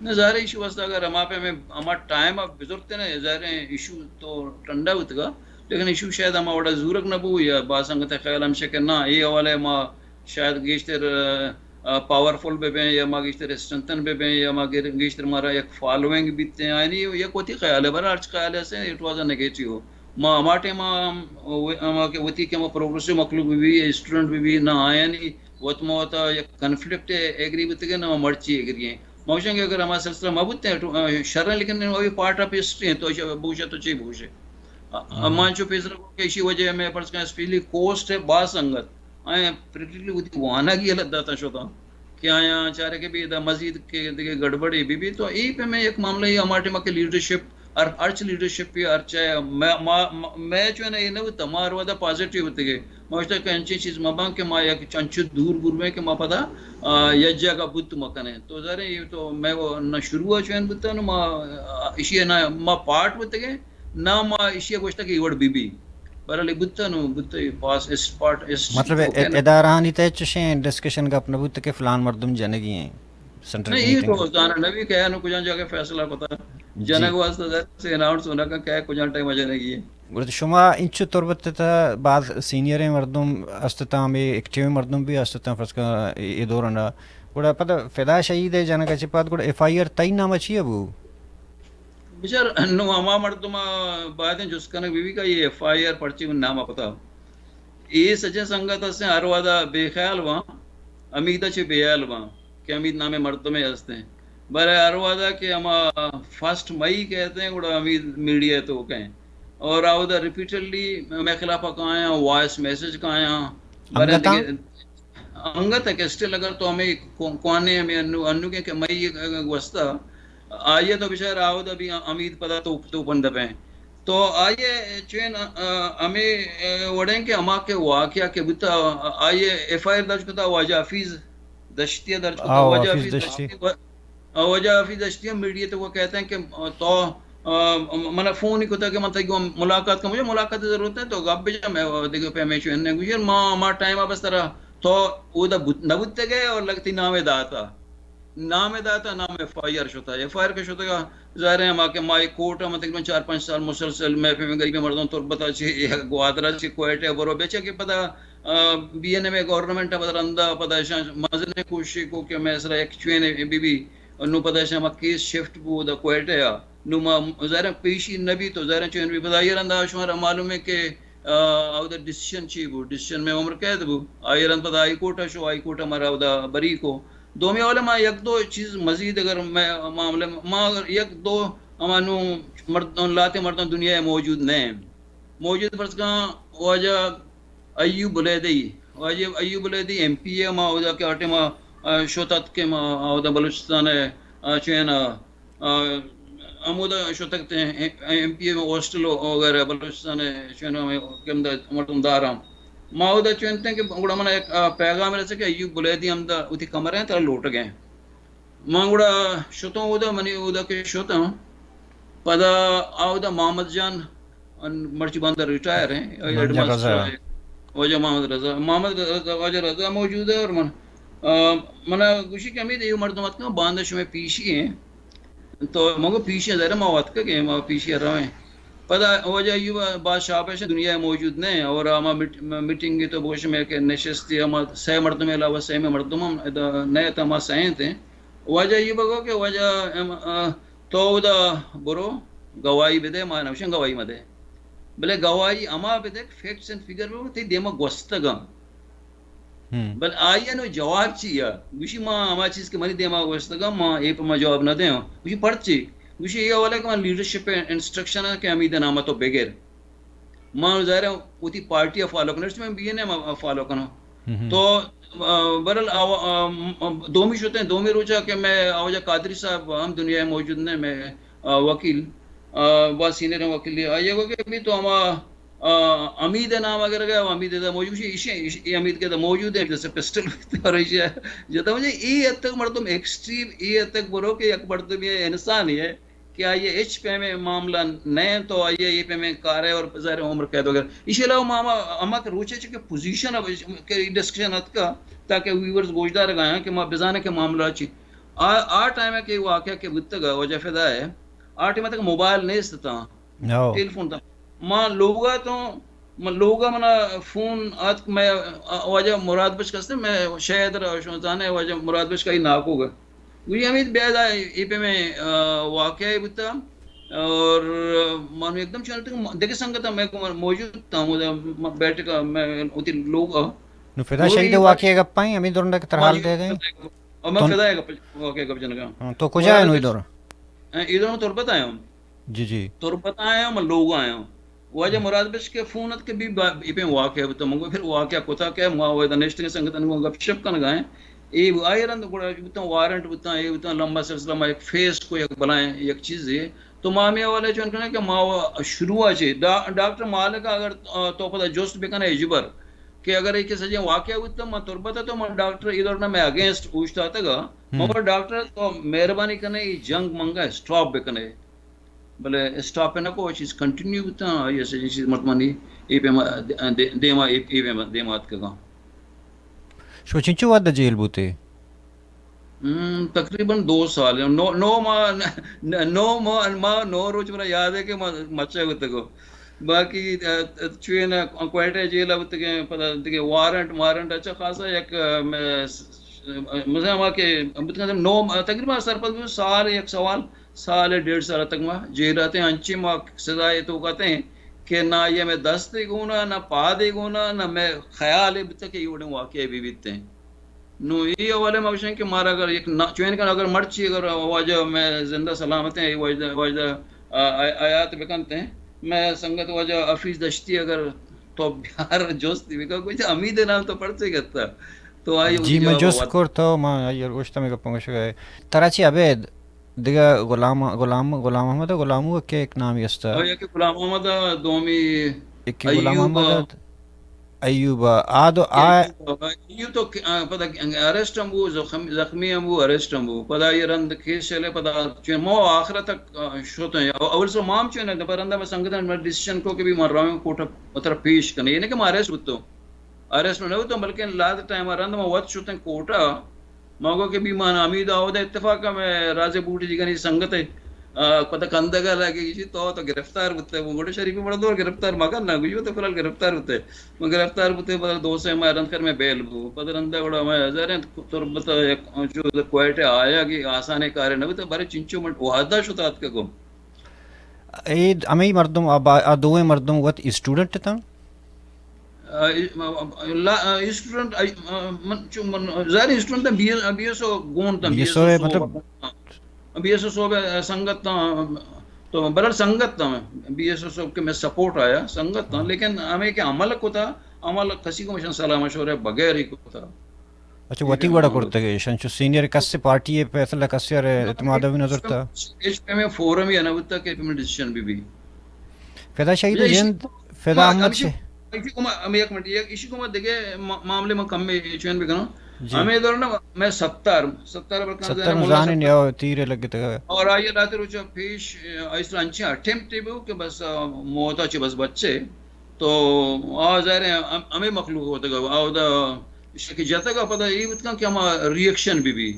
نہ، ظاہر ہے ایشی واسطہ اگر ہما پہ ہمیں ہما ٹائم ءَ بزرتے نا، ظاہر ہے ایشو تو ٹھنڈا ہوتگا، لیکن ایشو شاید ہما وڑا زورگ نہ بو یا با سنگت خیال ہمشہ کہ نہ، اے حوالے ما شاید گیشتر، آ، پاورفل بہ بیں یا ما گیشتر اسٹرینتھن بہ بیں یا ما گر-، گیشتر مارا یک فالوئنگ بیت ہیں، یعنی یک وتی خیال ہے، بہرحال ہرچ خیال ہے سے، it was a negative. ما ہما ٹائم ہم و-، ہما کہ وتی کہ ہما پروگریسو مخلوق بہ بی، اسٹوڈنٹ بہ بی، نہ آیانی وت ما وتا یک کنفلکٹ ایگری بوتگیں، نہ ما مرچی ایگری ہیں. ما گوشاں کہ اگر ہما سلسلہ ما بوتیں، تو، آ، شر ہیں، لیکن وہ پارٹ آف ہسٹری ہیں، تو ایشی بوشے تو چی بوشے. آ، آ، ہم. ما انچو پیسرا کہ ایشی وجہ میں فرض کن اسپیشلی کوسٹ ہے با سنگت آیاں پریکٹیکلی وتی وانگی حالت داتا شتاں کہ آیاں چارے کہ بی ادا مزید کہ دگہ گڑبڑی بہ بی، تو اے پہ میں یک معاملہ ہے، ہما ٹائم کہ لیڈرشپ، ہر، ہرچ لیڈرشپ یا ہرچ، ما، ما، ما، میں چون اے نہ بوتا، ما ہر ودا پازیٹیو بوتگے. ما گوشتا کہ انچیں چیز مباں کہ ما یک چنچو دور برویں کہ ما پدا، آ، یک جاگہ بوت مکنیں. تو ظاہر ہے، یہ تو میں وہ نہ شروع چون بوتا، نہ ما، آ، اشی نہ ما پارٹ بوتگے، نہ ما اشی گوشتا کہ یہ وڑ بی بی. بہرحال، اے بوتہ نوں، بوتہ، اے پاس، اس پارٹ، اس مطلب، ٹھیک ہے نا؟ ادارہانی تہ چشیں ڈسکشن گپ نہ بوت کہ فلان مردم جنگی ہیں، سینٹرل نہ، اے میٹنگ تو زانہ نہ بی کہ انوں کجا جاگہ فیصلہ کتا. جی. جنگ واسطہ ظاہر سے اناؤنس ہونا کہ کجا ٹائم جنگی ہے. گڑا شما انچو تربت تہ بعض سینئریں مردم استتاں، ہمے ایکٹیو مردم بھی استتاں، فرض کن اے، اے دوران. گڑا پدا فدا شہید ہے جنگ چہ پد گڑا ایف آئی آر تئی نام چی بو؟ بچار، نوں ہما مردم ءَ باید انت جست کنگ بہ بی کہ اے ایف آئی آر پرچے من نام ءَ پتا. اے سجیں سنگت ہستیں، ہر وہدا بے خیال باں، حمید ءَ چہ بے حیال باں کہ حمید نامیں مردمے ہستیں. بلے ہر وہدا کہ ہما فرسٹ مئی کہتے ہیں، گڑا حمید میڈیا ءِ توک ہیں. اور آودا ریپیٹڈلی مئے خلاف ءَ کایاں، وائس میسج کایاں. بلے انگت ءَ؟ دگہ انگت ءَ کہ اسٹل اگر تو ہمے کو-، کوانے ہمے انو-، انوگیں کہ مئی گوستہ، آئی ءَ تو بچار آودا بھی حمید پدا توپ، توپن دپیں. تو آئی ءَ چوین، آ، ہمے، آ، وڑیں کہ ہما کہ واقعہ کہ بوتا، آ، آئی ءَ ایف آئی آر درج کتا، واجہ حفیظ دشتی ءَ درج کتا، آ، واجہ حفیظ حفیظ دشتی. دشتی و-، آ، واجہ حفیظ دشتی ہم میڈیا تو وہ کہتے ہیں کہ، آ، تو، آ، منا فون ہی کتا کہ من تئی گوں ملاقات کن، مجھے ملاقات کی ضرورت ہے، تو گپ بجا، میں دیکھو پہ میں چوین نے گوشی، ما، ما ٹائم ءَ بس ترا تو اودا بوت-، نہ بوتگئے اور لگتی نام ءَ داتا. نام ءَ داتا، نام ایف آئی آر شتا. ایف آئی آر کہ شتگا، ظاہر ہے ہما کہ ما ایک کورٹ ءَ، من تقریباً چار پنچ سال مسلسل، میں پہ غریب مردم تربت ءَ چہ، گوادر ءَ چہ کوئٹہ ءَ برو، بے چہ کہ پدا، آ، بی این ایم ءِ گورنمنٹ ءَ پدا رندا پدا اشاں مزنیں کوشش کو کہ میں سرا یک چوین بی بی، نو پدا اشاں ما کیس شفٹ بو دا کوئٹہ ءَ. نو ما ظاہر ہے پیشی نہ بی تو ظاہر ہے چوین بی پدا آئی رندا شمارا معلوم ہے کہ آ، اودا ڈسیشن چی بو؟ ڈسیشن میں عمر قید بو. آئی رند پدا ہائی کورٹ ءَ شو، ہائی کورٹ ءَ مارا اودا بری کو. دومی حوالے ما یک دو چیز مزید اگر میں معاملے ما اگر یک دو ہما نوں مرد، لہتے مردم دنیا ءَ موجود نہ ہیں. موجود فرض کن واجہ ایوب بلیدی، واجہ ایوب بلیدی ایم پی اے ما اودا کہ آ ٹائم ءَ، آ، شتت کہ ما اودا بلوچستان ءَ، آ، چین ءَ آ، ہمودا شتگ تے ایم پی اے ہاسٹل وغیرہ بلوچستان ءَ چون ہمے کہ ہمدا مردم داراں. ما اودا چونتیں کہ گڑا منا یک، آ، پیغام رسے کہ ایوب بلیدی ہمدا وتی کمرہ ءَ ترا لوٹگ ءَ. من گڑا شتوں اودا، منی اودا کہ شتاں، پدا آ اودا محمد جان، ان مرچی باندا ریٹائر ہیں، محمد جان ایڈ ماسٹر رضا. واجہ محمد رضا، محمد رضا، واجہ رضا موجود ہے اور من، آ، منا گوشی کہ ہمے ایوب مردم اتکاں، باندا شمے پیشی ہیں. تو من گو پیشی ءَ ظاہر ہے ما وت کہ ما پیشی ءَ رویں. پدا واجہ ایوب ءَ باز شاباش دنیا ءَ موجود نہ ہیں اور ہما میٹ-، میٹنگ تو بگوش میں کہ نشستی ہما سئے مردم علاوہ سئے میں مردم ہم ادا نہ ات، ہما سئے انت. واجہ ایوب ءَ گو کہ واجہ ایم-، آ، تو اودا برو گواہی بدے، ما نوشن گواہی مدے. بلے گواہی ہما بدے کہ فیکٹس اینڈ فگر بہ تئی دیما گوستگاں. ہم. بل آئی ءَ نوں جواب چی ءَ؟ گوشی، ما ہما چیز کہ منی دیما گوشتگ، ما اے پہ ما جواب نہ دیاں. گوشی، پرچے؟ گوشی، اے حوالہ کہ من لیڈرشپ ءِ انسٹرکشن ءَ کہ حمید ءِ نام ءَ تو بگر. ما ظاہر ہے وتی پارٹی ءَ فالو کناں، من بی این ایم ءَ فالو کناں. ہم، ہم. تو، آ، برل آ، آ، دومی شتیں، دومی روچا کہ میں آوجا قادری صاحب ہم دنیا ءَ موجود نہ، میں، آ، وکیل، آ، با سینئر وکیل، آئی ءَ گو کہ بھی تو ہما آ، حمید ءِ نام اگر گئے، حمید ءِ موجود، ایشی، ایشی، اے حمید کہ موجود ہے، جیسے پسٹل اور ایشی، جتا مجھے اے حد تک مردم ایکسٹریم، اے حد تک برو کہ یک مردم یہ انسان ہی ہے، کہ آئی ءَ ہچ پیمیں معاملہ نہ انت، تو آئی ءَ اے پیمیں کار ءَ اور ظاہر عمر قید وغیرہ۔ ایشی علاوہ ما ہما، ہما کہ روچے چہ کہ پوزیشن ءَ کہ ڈسکشن اتکا تاکہ ویورز گوشدارگ آیاں کہ ما بزانیں کہ معاملہ چی۔ آ، آ ٹائم ءَ کہ واقعہ کہ بوتگ ءَ واجہ فدا ءَ، آ ٹائم ءَ تک موبائل نیست اتاں، ہو۔ ٹیلیفون تاں۔ ما لوگ ءَ تو، ما لوگ ءَ منا فون آتک، مئے واجہ مراد بخش کستے، مئے شاید را شما زانے واجہ مراد بخش کئی ناکوگ ءَ۔ گوشی، حمید، بیا دا اے پیمیں، آ، واقعہ بوتا۔ اور من یکدم چونت کہ دگہ سنگت ہم موجود تھا، ہمودا بیٹھک ءَ، مئے وتی لوگ ءَ۔ نو فدا شہید ءِ واقعہ گپائیں، ہمیں دورنڈا کہ ترحال دے گئے۔ اور میں فدا ءِ گپ، واقعہ گپ جنگا۔ ہاں، تو کجا ہے نو ادھر؟ اے، ادھر میں تربت آیا ہوں۔ جی، جی۔ تربت آیا ہوں، میں لوگ آیا ہوں۔ واجہ مراد بخش کے فون ات کہ بی با-، اے پہ واقعہ بوتا، من گو پھر واقعہ کتا کہ ما ودا نشتگیں سنگتاں گوں گپ شپ کنگا ایں۔ اے آئی رند گڑا بوتا وارنٹ بوتا، اے بوتا لمبا سلسلہ، ما یک فیس کو یک بلائیں یک چیزے۔ تو ما ہمے حوالے چون کنیں کہ ما و-، شروع چے ڈا-، ڈاکٹر مالک اگر، آ، تو پدا جست بکنے اجبر کہ اگر اے کہ سجیں واقعہ بوتا، ما تربت تو ما ڈاکٹر ادھر نہ میں اگینسٹ اوشتاتگا۔ ہم۔ مگر ڈاکٹر تو مہربانی کنے اے جنگ منگا اسٹاپ بکنے۔ بلے اسٹاپ نہ کو، چیز کنٹینیو بوتاں، آئی ایس ایجنسی مردمانی اے پیما دے-، دے-، دیما، اے، اے پیما دیما اتکگاں۔ شو چنچو وھد جیل بوتے؟ ہم، تقریباً دو سال، نو، نو ماہ، نو ماہ، ماہ، نو روچ منا یاد ہے کہ ما مچا بوتگو۔ باقی، ا، چوین کوئٹہ جیل بوتگیں، پدا دگہ وارنٹ، وارنٹ اچھا خاصا یک، ا، میں س-، مثلاً ہما کہ بوتگاں نو، تقریباً سرپد بوت سال یک سوال، سال ڈیڑھ سال تک ما جیل اتیں، انچیں ما سزا ءِ توکا اتیں کہ نہ آئی ءَ مئے دست ءَ گونا، نہ پاد ءَ گونا، نہ مئے خیال ءَ بوتگ کہ اے وڑیں واقعہ بہ بیتیں۔ نو اے حوالے ما گوشیں کہ مارا اگر یک نا-، چوین کن اگر مرچی اگر واجہ مئے زندہ سلامت ایں، واجہ، واجہ، آ، آ، حیات بکنت ایں، مئے سنگت واجہ حفیظ دشتی اگر تو بیار جست بکن، کچھ امید نام تو پرچے گتا۔ تو آئی جی، من جواب جست وت۔ کرت، ما آئی ءَ گوشت، ہمے گپاں گوشگ ءَ۔ ترا چی ابید دگہ غلام، غلام، غلام محمد، غلامو کہ یک نامی است؟ او، یکی غلام محمد، دومی یکی غلام ایوب۔ محمد، ایوب، آ دو، آ ایوب، ایوب تو کہ، آ، پدا اریسٹ ہم بو، زخم-، زخمی ہم بو، اریسٹ ہم بو۔ پدا یہ رند کیس چلے، پدا چون مو آخر تک، آ، شوت ہیں۔ او-، اول سو مام چون ہے، پر رندا میں سنگتن میں ڈیسیژن کو کہ بھی من رویں کوٹا اتر پیش کنے۔ یہ نہیں کہ میں اریسٹ بوتو۔ اریسٹ نہ بوتوں، بلکیں لہتے ٹائم ءَ رند ما وت شتیں کوٹا۔ ما گو کہ بی مان امید آودا اتفاق ءَ مئے راجے بوٹی جیگانی سنگت ءَ، آ، پتہ کندگ ءَ لگے گیشی تو، تو گرفتار بوتے، وہ گوڑے شریفی بڑا دور گرفتار مکن نہ، گوشی تو فی الحال گرفتار بوتے۔ من گرفتار بوتے، پتہ دو سے ماہ رند کر میں بیل بو۔ پتہ رندا گڑا میں ہزاریں تربت ءَ یک جو کوئٹہ آیا کہ آسانے کارے نہ بوتے، بارے چنچو من وعدہ شتا اتکگوں۔ اے ہمے مردم، آ با-، آ دوئیں مردم وت اسٹوڈنٹ تاں؟ آ، لا، آ، اسٹوڈنٹ، آ، من چو من، ظاہر اسٹوڈنٹ تاں، B S, B S O گون تاں، B S O B S O صوبہ۔ صوبہ۔ بی ایس او صوبہ سنگت تاں، تو برل سنگت تاں، بی ایس او صوبہ کہ میں سپورٹ آیا، سنگت تاں، ہاں۔ لیکن ہمیں کہ عمل کو تھا، عمل کسی کو مشن صلاح مشورے بغیر ہی کو تھا۔ اچھا، وتی وڑا کرتگ ایشاں، چو سینئر کس پارٹی ءِ فیصلہ کس ءَ اعتماد ءَ نہ زرتا۔ ایچ پی ایم ءِ فورم ءَ نہ بوتا کہ ایچ پی ایم ءِ ڈیسیژن بہ بی۔ فدا شہید ءِ جند، فدا احمد شہید۔ ایشی کو ما، ہمیں یک منٹ، یک، ایشی کو ما دگہ ما-، معاملے ما کم میں چوین بکناں۔ جی۔ ہمیں دور نا میں ستار، ستار برکان ستار زانے مولا زانے ستار۔ نیو تیر لگے تگا۔ اور آئیے لاتے روچا پیش، آ، اس طرح انچیں اٹیمپٹ بو کہ بس، آ، موتا چے بس بچے۔ تو آ ظاہر ہے ہم-، ہمیں مخلوق ہوتا گا، آ دا شکی جاتا گا، پدا یہ بتکاں کہ ہما ری ایکشن بہ بی۔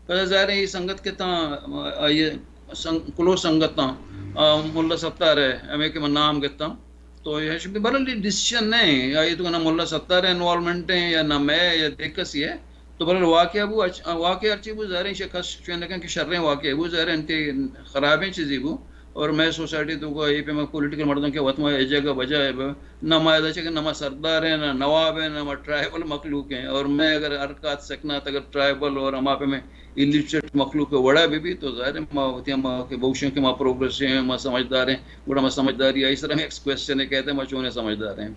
پدا ظاہر ہے یہ سنگت کے تاں، آ، یہ سنگ-، کلوز سنگت تاں، آ، ملا ستار ہے، ہمیں کہ من نام گتا۔ تو یہ شبی برل ڈیسیژن نہیں، یا یہ تو نہ ملا ستار انوالومنٹ ہے، یا نہ میں، یا دیکھ کسی ہے۔ تو بہرحال واقعہ بو، اچ-، واقعہ ہرچی بو، ظاہر ہے، ایشی کس چوین نہ کن کہ شریں واقعہ بو، ظاہر ہے، انتہائی خرابیں چیزی بو۔ اور میں سوسائٹی تو کو اے پہ میں پولیٹیکل مردم کہ وت ما اے جگہ بجا ہے، نہ ما ادا چکے، نہ ما سردار ہیں، نہ نواب ہیں، نہ ما ٹرائبل مخلوق ہیں۔ اور میں اگر حرکات سکنا، اگر ٹرائبل اور ہما پہ میں الیٹریٹ مخلوق کے وڑا بھی بھی، تو ظاہر ہے، ما وتی ہما کہ بوشن کہ ما پروگریس ہیں، ما سمجھدار ہیں، گڑا ما سمجھداری آئی سر ہم ایکس کویسچن ہے کہتے ہیں، ما چونے سمجھدار ہیں۔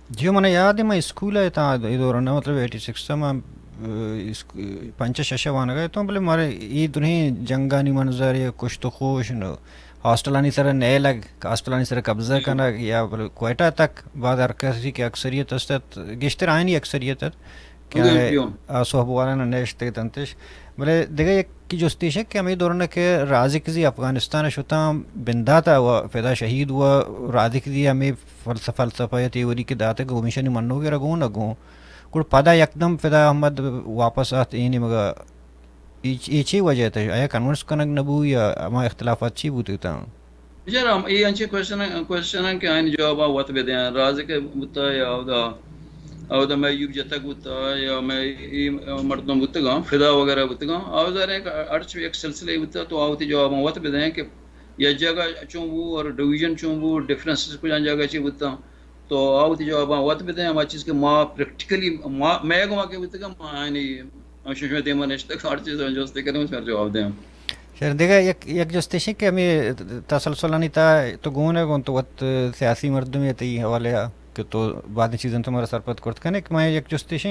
جی، من یاد ہے، من اسکول ءَ تاں اے دور ءَ، مطلب ایٹی سکس ءَ من، ا، اسک-، پنچ شش ءَ وانگ ءَ اتوں، بلے مارے اے درہیں جنگانی منظر یا کشت و خوش نو، ہاسٹلانی سر ءَ نیلگ، ہاسٹلانی سر ءَ قبضہ کنگ یا بلے کوئٹہ تک بعد ہر کسی کہ اکثریت است ات، گیشتر آئینی اکثریت ات کہ آ سہب والا نہ نشت اتنتش۔ بلے دگہ یک جستے ایش کہ ہمے دوران کہ رازقزی افغانستان شتاں، بندات ءَ و پدا شہید و، رازقزی ہمے فلسفہ، فلسفہ یا تھیوری کہ داتگ، گومیشانی منوگے را گون نہ گون۔ گڑ پدا یکدم فدا احمد واپس آت اے نیمگا۔ اے چ-، اے چی وجہ تہ؟ آیا کنونس کنگ نہ بو یا ہما اختلافات چی بوتگ تاں؟ بچار، ہم اے انچیں کوئسچن، کوئسچن اَنت کہ آیانی جواب آ وت بدیاں۔ رازق بوتا یا اودا، اودا مئے ایوب جتک بوتا یا مئے اے مردم بوتگاں، فدا وغیرہ بوتگاں۔ آ ظاہر ہے کہ ہرچ یک سلسلے بوتا تو آ وتی جواب آ وت بدیاں کہ یک جاگہ چون بو اور ڈویژن چون بو، ڈفرنسز کجام جاگہ چی بوتا۔ تو آ وتی جواب آ وت بدیاں۔ ہما چیز کہ ما پریکٹیکلی ما، مئے گوما کہ بوتگاں، ما آیانی ہمشی شمئے دیما نشتگ، ہر چیز جستے کنیں، شمئے جواب دیاں۔ شر، دگہ یک، یک جستے ایش کہ ہمے تسلسلانی تہا تو گون ئے، گون تو وت سیاسی مردمے، تئی حوالہ ءَ کہ تو بعد چیزاں تو مارا سرپد کرت کنے کہ من یک جستے ایش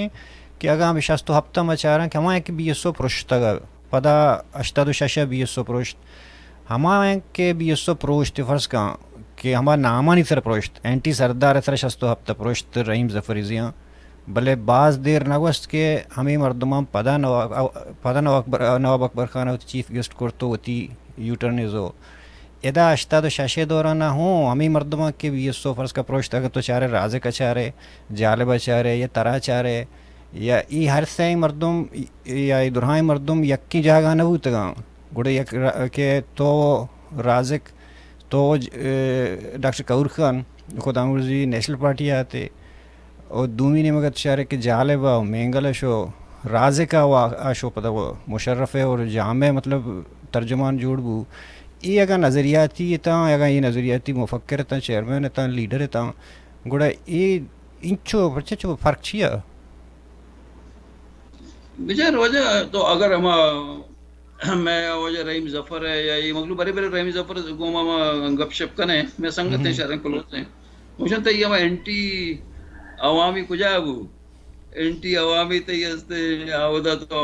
کہ اگاں ہمے شست و ہپت ءَ ما چاراں کہ ہما کہ بی ایس او پرشتگ، پدا ہشتاد و شش ءَ بی ایس او پرشت، ہما کہ بی ایس او پروشت، فرض کن کہ ہما نامانی سر پروشت، اینٹی سردار سر شست و ہپت پروشت، رحیم ظفرزیاں، بلے باز دیر نہ گوست کہ ہمے مردماں پدا نواب، پدا نواب اکبر، نواب اکبر خان ءَ وتی چیف گیسٹ کرت و وتی یوٹرن زو۔ ادا ہشتاد و شش ءِ دوران ءَ ہوں ہمے مردماں کہ بی ایس او فرض کن پروشت، اگاں تو چارے رازق ءَ چارے، جالب ءَ چارے یا ترا چارے یا اے ہر سئیں مردم یا اے درہائیں مردم یکیں جاگہ نہ بوتگاں۔ گڑا یک را-، کہ تو رازق، تو ج-، اے، ڈاکٹر کہور خان، خدا مرزی نیشنل پارٹی ءَ اتے، او دومی نیمگ ءَ تو چارے کہ جالب ءَ، مینگل ءَ شو، رازق ءَ و آ شو پدا و مشرف ءَ اور جامع مطلب ترجمان جوڑ بو۔ اے اگاں نظریاتی اتاں، اگاں اے نظریاتی مفکر اتاں، چیئرمین اتاں، لیڈر اتاں، گڑا اے انچو پرچہ چو فرق چیا؟ بچار واجہ، تو اگر ہما مئے واجہ رحیم ظفر ءَ یا اے مخلوق، برے برے رحیم ظفر گوما ما گپ شپ کنیں، مئے سنگت ایں، شریں کلوز ایں۔ گوشن تئی ہما اینٹی عوامی کجا بو؟ اینٹی عوامی تئی ہستے، اودا تو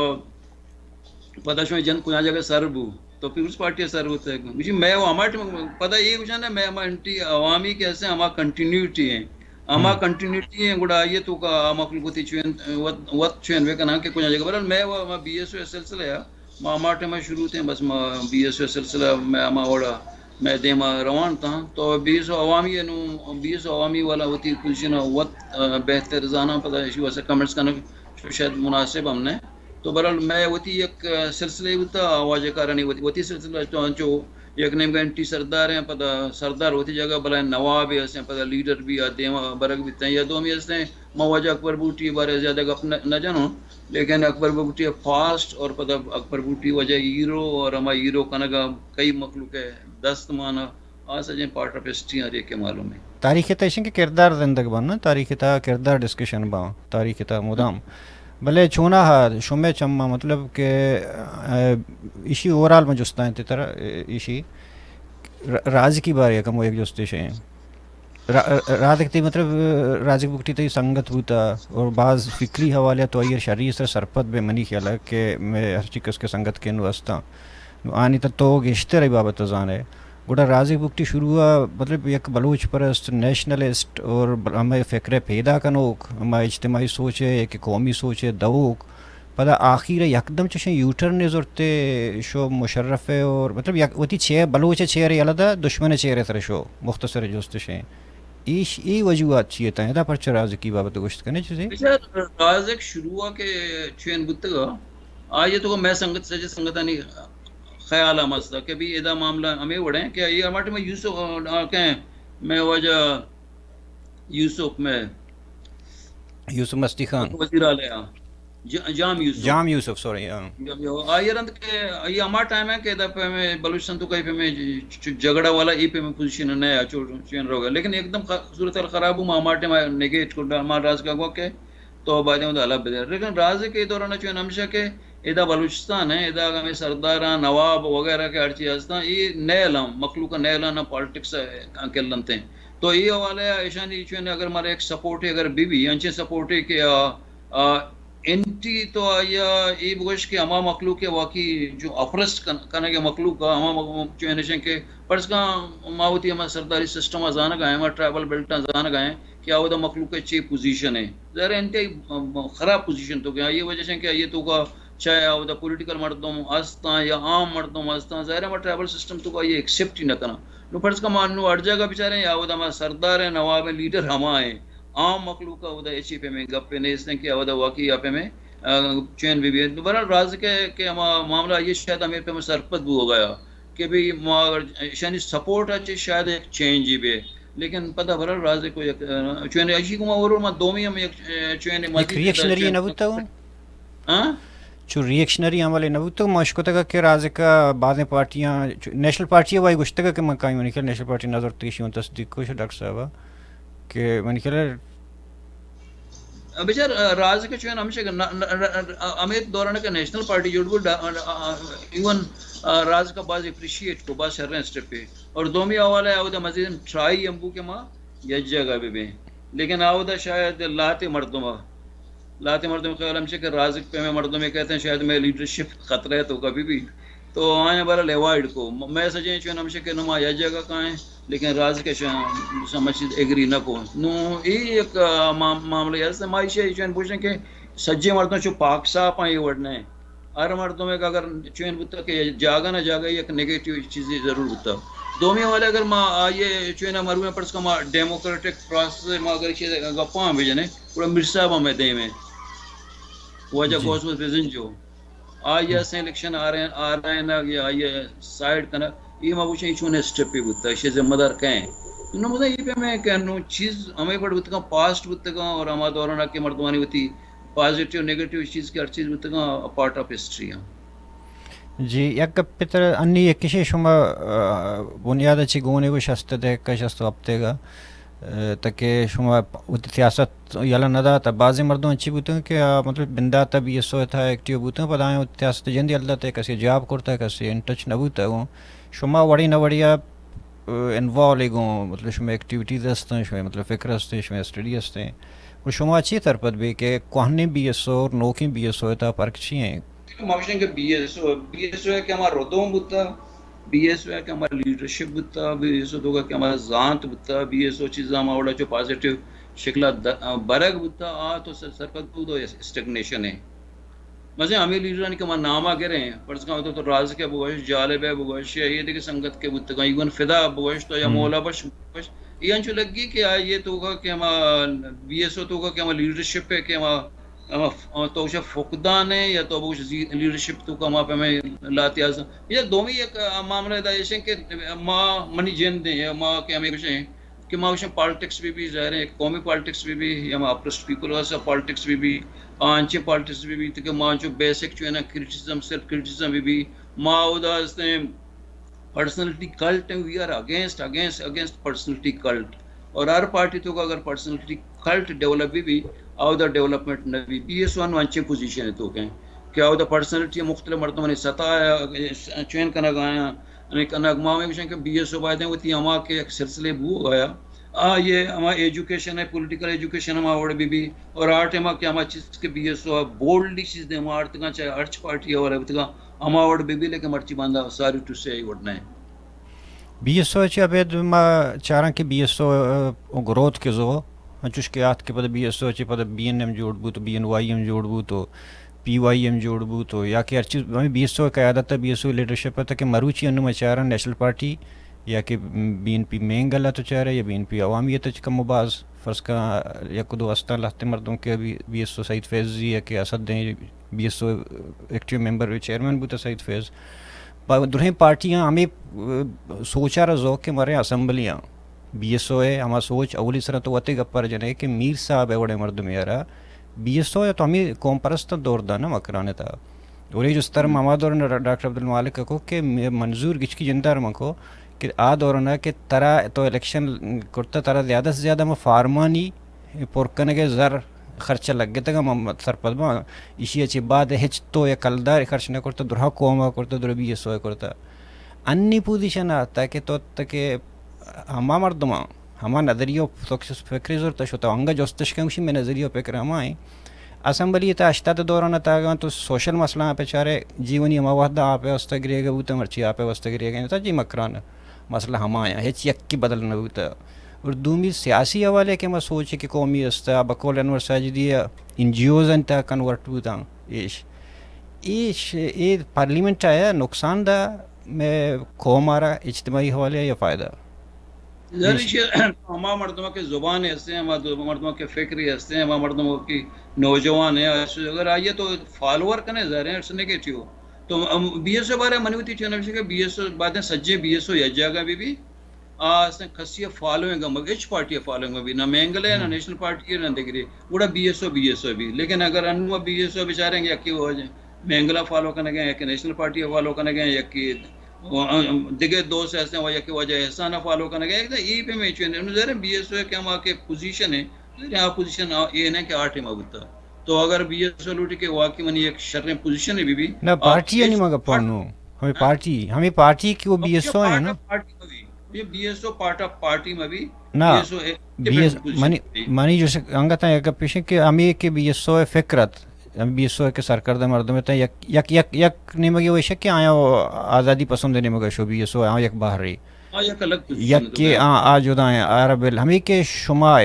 پدا شمئے جند کجا جگہ سر بو؟ تو پیپلز پارٹی ءَ سر بوتگ۔ گوشی مئے و ہما ٹائم، پدا اے گوشن مئے ہما اینٹی عوامی کہ ہستیں ہما کنٹینیوٹی ایں۔ ہما کنٹینیوٹی ایں، گڑا آئی ءِ توکا آ مخلوق وتی چوین، وت، وت چوین بکناں کہ کجا جگہ۔ بہرحال مئے و ہما بی ایس او ءِ سلسلہ ءَ ما ہما ٹائم ءَ شروع تیں، بس ما بی ایس او ءِ سلسلہ مئے ہما وڑا مئے دیما روان تاں۔ تو بی ایس او عوامی ءَ نوں، بی ایس او عوامی والا وتی پوزیشن ءَ وت، آ، بہتر زاناں، پدا ایشی واسطہ کمنٹس کنگ شاید مناسب ہم نہ۔ تو بہرحال مئے وتی یک، آ، سلسلہ بوتا، آ واجہ کارانی وتی، وتی سلسلہ تو انچو یک نیمگا اینٹی سردار ایں، پدا سردار وتی جگہ، بلائیں نوابے ہستیں، پدا لیڈر بھی آ دیما برگ بیتیں۔ یا دومی ہستیں، ما واجہ اکبر بگٹی بارے زیادہ گپ نہ، نہ جنوں، لیکن اکبر بگٹی ءِ پاسٹ اور پدا اکبر بگٹی واجہ ہیرو اور ہما ہیرو کنگا کئی مخلوق ءِ دست مانا، آ سجیں پارٹ آف ہسٹری ہر ایک ءَ معلوم ایں۔ تاریخ ءِ تہا ایش ایں کہ کردار زندگ بنت، تاریخ ءِ تہا کردار ڈسکشن بنت، تاریخ ءِ تہا مدام۔ بلے چوناہا شمئے چماں مطلب کہ، آ، ایشی اوورال من جستاں تئی ترا، آ، ایشی را-، رازقی بارے ءَ کمو یک جستے ایش ایں۔ را-، رازق تئی مطلب، رازق بگٹی تئی سنگت بوتا اور باز فکری حوالے ءَ تو آئی ءَ شری سر سرپد بے منی خیال ءَ کہ مئے ہرچی کس کہ سنگت کہ نوں ہستاں، نوں آنی تہ تو گیشتر اے بابت ءَ زان ئے۔ گڑا رازق بگٹی شروع ءَ مطلب یک بلوچ پرست، نیشنلسٹ اور بل-، ہمے فکر ءِ پیدا کنوک، ہما اجتماعی سوچ ءِ کہ قومی سوچ ءِ دئوک، پدا آخیر ءَ یکدم چشیں یوٹرنے زرت ءُ شو مشرف ءَ اور مطلب یک وتی چہ بلوچ ءِ چہرے یلہ دات، دشمن ءِ چہرے سر ءَ شو۔ مختصر جست اش ایں، ایش، اے وجوہات چی اتاں؟ ادا پرچہ رازقی بابت گوشت کنے چیزے؟ بچار، رازق شروع ءَ کہ چین بوتگ ءَ، آئی ءِ تو مئے سنگت، سجے سنگتانی خیال ہم است کہ بھی ادا معاملہ ہمے وڑ ایں کہ آئی ہما ٹائم یوسف، آ، کہیں مئے واجہ یوسف، مئے یوسف مستی خان۔ وزیر اعلیٰ، ج-، جام یوسف۔ جام یوسف، سوری، ہاں۔ جام یو-، آئی رند کہ آئی ہما ٹائم ایں کہ ادا پہ میں بلوچستان تو کئی پہ میں ج-، ج-، جھگڑا والا اے پہ میں پوزیشن نہ آ چو چین روگا۔ لیکن ایک دم خ-، صورتحال خراب ہو، ما ہما ٹائم نیگیٹ کو ڈا-، ما راز کا گوا کہ تو بایدیں ودا حلف بدے۔ لیکن رازق اے دوران چون ہمیشہ کہ ادا بلوچستان ایں، ادا ہمے سرداراں، نواب وغیرہ کہ ہرچی ہستاں، اے نیلاں، مخلوق نیلاں، نہ پالیٹکس کلنتیں۔ تو اے حوالہ ءَ ایشانی چون اگر مارا یک سپورٹے اگر بی بی، انچیں سپورٹے کہ آ، آ، اینٹی تو آئی ءَ اے بگوش کہ ہما مخلوق ءَ واقعی جو اپریسڈ کن-، کنگ ءِ مخلوق ءَ ہما مخ-، چو انشیں کہ فرض کن ما وتی ہما سرداری سسٹم ءَ زانگ ءَ ایں، ہما ٹرائبل بیلٹ ءَ زانگ ءَ ایں کہ آ ودا مخلوق ءِ چے پوزیشن ایں۔ ظاہر ہے انتہائی خراب پوزیشن تو کہ آئی ءِ وجہ سے کہ آئی ءِ توکا چاہے اودا پولیٹیکل مردم ہستاں یا عام مردم ہستاں، ظاہر ہے ما ٹرائبل سسٹم تو آئی ایکسپٹ ہی نہ کناں۔ نو فرض کن ما نو ہر جگہ بچاریں، یا اودا ما سردار ہیں، نواب ہیں، لیڈر ہما ہیں، عام مخلوق اودا اچ پہ میں گپ نیست ہیں کہ اودا واقعی آپ میں چین بھی بھی۔ بہرحال راز کے کہ ہما معاملہ یہ شاید ہمیں پہ میں سرپد بو گیا کہ بھی ما اگر شانی سپورٹ اچے شاید ایک چینج ہی بے، لیکن پتہ بہرحال راز کو یک چین ایشی کو ما اور ما دومی ہم یک چین یک مزید ریئیکشنری نہ بوتا ہوں۔ ہاں؟ چو ریئیکشنری عمل نہ بوتگ، ما اشکتگ کہ رازکا بازیں پارٹیاں، چو نیشنل پارٹی وائی گوشتگ کہ من کائی منی خیال نیشنل پارٹی نظر تیشی اون تصدیق کو ڈاکٹر صاحب کہ منی خیال بچار رازکا چون ہمیشہ کہ نہ، نہ، نہ، ہمیں دوران کہ نیشنل پارٹی جوڑ بو، ایون رازکا باز اپریشیٹ کو، باز شریں اسٹیپ پہ۔ اور دومی حوالہ ہے اودا مزید ٹرائی ہم بو کہ ما یک جگہ بہ بیں، لیکن اودا شاید لاتے مردم، لاتے مردم خیال ہمشہ کہ رازق پہ میں مردم کہتے ہیں شاید میں لیڈرشپ خطرہ ہے تو کبھی بھی تو آئیں بارا لیوائڈ کو۔ میں سجیں چون ہمشہ کہ نما یک جگہ کائیں، لیکن رازق شاہ سمجھ چیز ایگری نہ کو۔ نو یہ ایک معاملہ ہے، مائشہ چون پوچھیں کہ سجے مردم چو پاک صاحب آئیں وڑنے ہر مردم ء اگر چوین بوتگ کہ جاگہ نہ جاگہ یک نیگیٹو چیزے ضرور بوتگ۔ دومی حوالے اگر ما آئی ء چوین ء مرویں پرس کہ ما ڈیموکریٹک پروسیس ء ما اگر چیز گپاں بجنیں، گڑا میر صاحب ہمیں دیم ء واجہ غوث محمد بزنجو آئی ء سیں election R N R N یا آئی ء سائیڈ کنگ، یہ ما گوشیں چون اسٹیپے بوتگ، ایشی ذمہ دار کئے؟ نو مزن یہ پہ میں کہ نو چیز ہمیں پڑ بوتگاں، پاسٹ بوتگاں اور ہما دوران کہ مردمانی وتی پازیٹیو نیگیٹیو چیز کہ ہر چیز بوتگاں، پارٹ آف ہسٹری ہاں۔ جی، یک گپ پتر انی یکشے شما، آ، بنیاد چی گونے گو شست دے کا شست ہفتے گا، آ، تاکہ شما وتی سیاست یلا نہ داتا۔ بعضی مردم چی بوتن کہ، آ، مطلب بنداتا بی ایس او تھا ایکٹیو بوتن، پدا آئیں وتی سیاست جندی اللہ تے کسی جاب کرتا، کسی ان ٹچ نہ بوتا گو۔ شما وڑی نہ وڑی آپ انوالو گوں، مطلب شمئے ایکٹیویٹیز ہستیں، شمئے مطلب فکر ہستیں، شمئے اسٹڈی ہستیں، و شما چی سرپد بی کہ کوہنیں بی ایس او اور نوکیں بی ایس او ء تہا فرق چی ہیں؟ ما گوشیں کہ be S O, B S او کہ ہما ردوم بوتا، بی ایس او کہ ہما لیڈرشپ بوتا، بی ایس او توکا کہ ہما زانت بوتا، بی ایس او چیزاں ہما وڑا چو پازیٹیو شکلا د-، برگ بوتا، آ تو سر-، سرپد بوت و اسٹیگنیشن ہے۔ مزن ہمے لیڈرانی کہ ما ناما گریں، فرض کن تو، تو رازق ء بگوش، جالب ء بگوش، یا یہ دیگہ سنگت کے بوتگاں، ایون فدا بگوش، تو یا مولا بخش بگوش، یہ انچو لگی کہ آ یہ توکا کہ ہما بی ایس او توکا کہ ہما لیڈرشپ ہے کہ ہما، ہما ف-، تو گوشے فقدان ہے یا تو بگوش زی-، لیڈرشپ توکا ہما پہ ہمیں لاتی آزم۔ یہ دومی ایک، آ، معاملہ دا ایشن کہ ما منی جند ہیں یا ما کہ ہمیں گوشیں کہ ما گوشیں پالیٹکس بہ بی، ظاہر ہے قومی پالیٹکس بہ بی یا ما اپریسڈ پیپل واسطہ پالیٹکس بہ بی، آ انچیں پالیٹکس بہ بی کہ ما انچو بیسک چو ہے نا کریٹیسزم، سیلف کریٹیسزم بہ بی، ما اودا ہستیں پرسنلٹی کلٹ ہیں، we are against, against, against personality cult. اور ہر پارٹی توکا اگر پرسنلٹی کلٹ ڈیولپ بہ بی، اودا ڈیولپمنٹ نہ بی۔ بی ایس او انچیں پوزیشن توکا ہیں کہ اودا پرسنلٹی مختلف مردمانی سطح چوین کنگ آیاں، یعنی کنگ ما ہمیں گوشیں کہ بی ایس او باید ہیں وتی ہما کہ یک سلسلے بو گیا، آ یہ ہما ایجوکیشن ہے، پولیٹیکل ایجوکیشن ہما وڑ بہ بی، اور آ ٹائم کہ ہما چیز کہ بی ایس او بولڈلی چیز دے ما آرتگاں، چاہے ہرچ پارٹی حوالے بوتگاں، ہما وڑ بہ بی، لیکن مرچی باندا ساری ٹو سے وڑ نہ ہے۔ بی ایس او چہ ابید ما چاراں کہ بی ایس او گروتھ کے زو، انچوش کہ آتک کہ پدا بی ایس او چہ پدا بی این ایم جوڑ بوت، بی این وائی ایم جوڑ بوت، پی وائی ایم جوڑ بوت، یا کہ ہر چیز ہمیں بی ایس او قیادت، بی ایس او لیڈرشپ تک کہ مروچی انو ما چاراں نیشنل پارٹی یا کہ بی این پی مین گلا تو چارے یا بی این پی عوامیت چ کم و باز فرض کا یک دو استان لہتے مردم کہ ابھی بی ایس او سعید فیض یا کہ اسد دیں بی ایس او ایکٹیو ممبر چیئرمین بوتا سعید فیض۔ پہ درہیں پارٹیاں ہمے، ء، سوچ ء را ذوق کہ مریں اسمبلیاں بی ایس او ء ہما سوچ اولی سرا تو وتے گپ ء را جنے کہ میر صاحب ء وڑیں مردمے ء را بی ایس او ء تو ہمے قوم پرستاں دور دانا مکران ء تہا۔ اور اے جست ء را ہما دور ء ڈاکٹر عبدالمالک ء کو کہ مے-، منظور گچکی جندار من کو کہ آ دور ء کہ ترا تو الیکشن کرتا ترا زیادہ سے زیادہ ہما فارمانی پر کنگ ء زر خرچہ لگتگ، من سرپد باں، ایشی ء چہ بعد ہچ تو یک کلدارے خرچ نہ کرتہ، درہا قوم ء کرتہ، درہ بی ایس او ء کرتہ۔ انی پوزیشن ء آتہ کہ تو تکہ ہما مردماں ہما نظریہ و فکر زرتہ شتہ، انگہ جستش کن گوشی مئے نظریہ و فکر ہما ایں۔ اسمبلی تہا ہشتاد ء دوران ء تاگاں تو سوشل مسئلہ آں پہ چارے، جیونی ہما وہد ء آپ ء واسطہ گریگ بوتہ، مرچی آپ ء واسطہ گریگ انت، جی مکران۔ مسئلہ ہما آں، ہچ یکے بدل نہ بوتہ۔ اور دومی سیاسی حوالے کہ ما سوچے کہ قومی است، بقول انور ساجدی ء این جی اوز انت کنورٹ بوتاں ایش۔ اے ش-، اے پارلیمنٹ آیا نقصان دا میں قوم آرا اجتماعی حوالے یا فائدہ؟ ظاہر ہے کہ ہما مردم کہ زبان ہستیں، ہما دو-، مردم کہ فکری ہستیں، ہما مردم کی نوجوان ہیں، اس اگر آئیے تو فالوور کنے، ظاہر ہے، اٹس نیگیٹو۔ تو ہم بی ایس او بارے منی ہوتی چاہنا کہ بی ایس او باتیں سجے بی ایس او یا جگہ بھی بھی آ ہستیں کسی فالوئنگ ہم، ہچ پارٹی فالوئنگ بھی نہ مینگل ہے، نہ نیشنل پارٹی ہے، نہ دگری۔ گڑا be S O, B S او بھی۔ لیکن اگر انو بی ایس او بیچاریں گے یکی وجہ، مینگلا فالو کرنے گئے، یکی نیشنل پارٹی فالو کرنے گئے، یکی دگہ دوست ہستیں و یکی وجہ احسان فالو کرنے گئے، تو ای پہ میں چوئے انو ظاہر ہے بی ایس او کہ ہما کہ پوزیشن ہے، ظاہر ہے آ پوزیشن آ-، یہ نہیں کہ آ ٹائم بوتا۔ تو اگر بی ایس او لوٹی کہ واقعی منی ایک شریں پوزیشن ہے بی بی، نہ، آ، پارٹی ہے نہیں مگر پانو۔ ہمیں پارٹی، ہمیں پارٹی کی وہ بی ایس او ہے نا۔ پارٹی میں بھی۔ یہ be S O part of party میں بھی، نہ، بی ایس او ہے، بی ایس، ڈیفرنٹ پوزیشن منی، ہے۔ منی جو سے انگت ہے کہ پیشے کہ ہمیں کہ بی ایس او ہے فکرت، ہمیں بی ایس او ہے کہ سرکردہ مردم ہے، یک، یک، یک، یک نیمگی وہ شک کہ آیا آزادی پسند نیمگا شو بی ایس او آیا یک بہری۔ آ یک الگ پوزیشن ہے، یک کہ آ، آ جدا ہیں، آ ربل۔ ہمیں کہ شما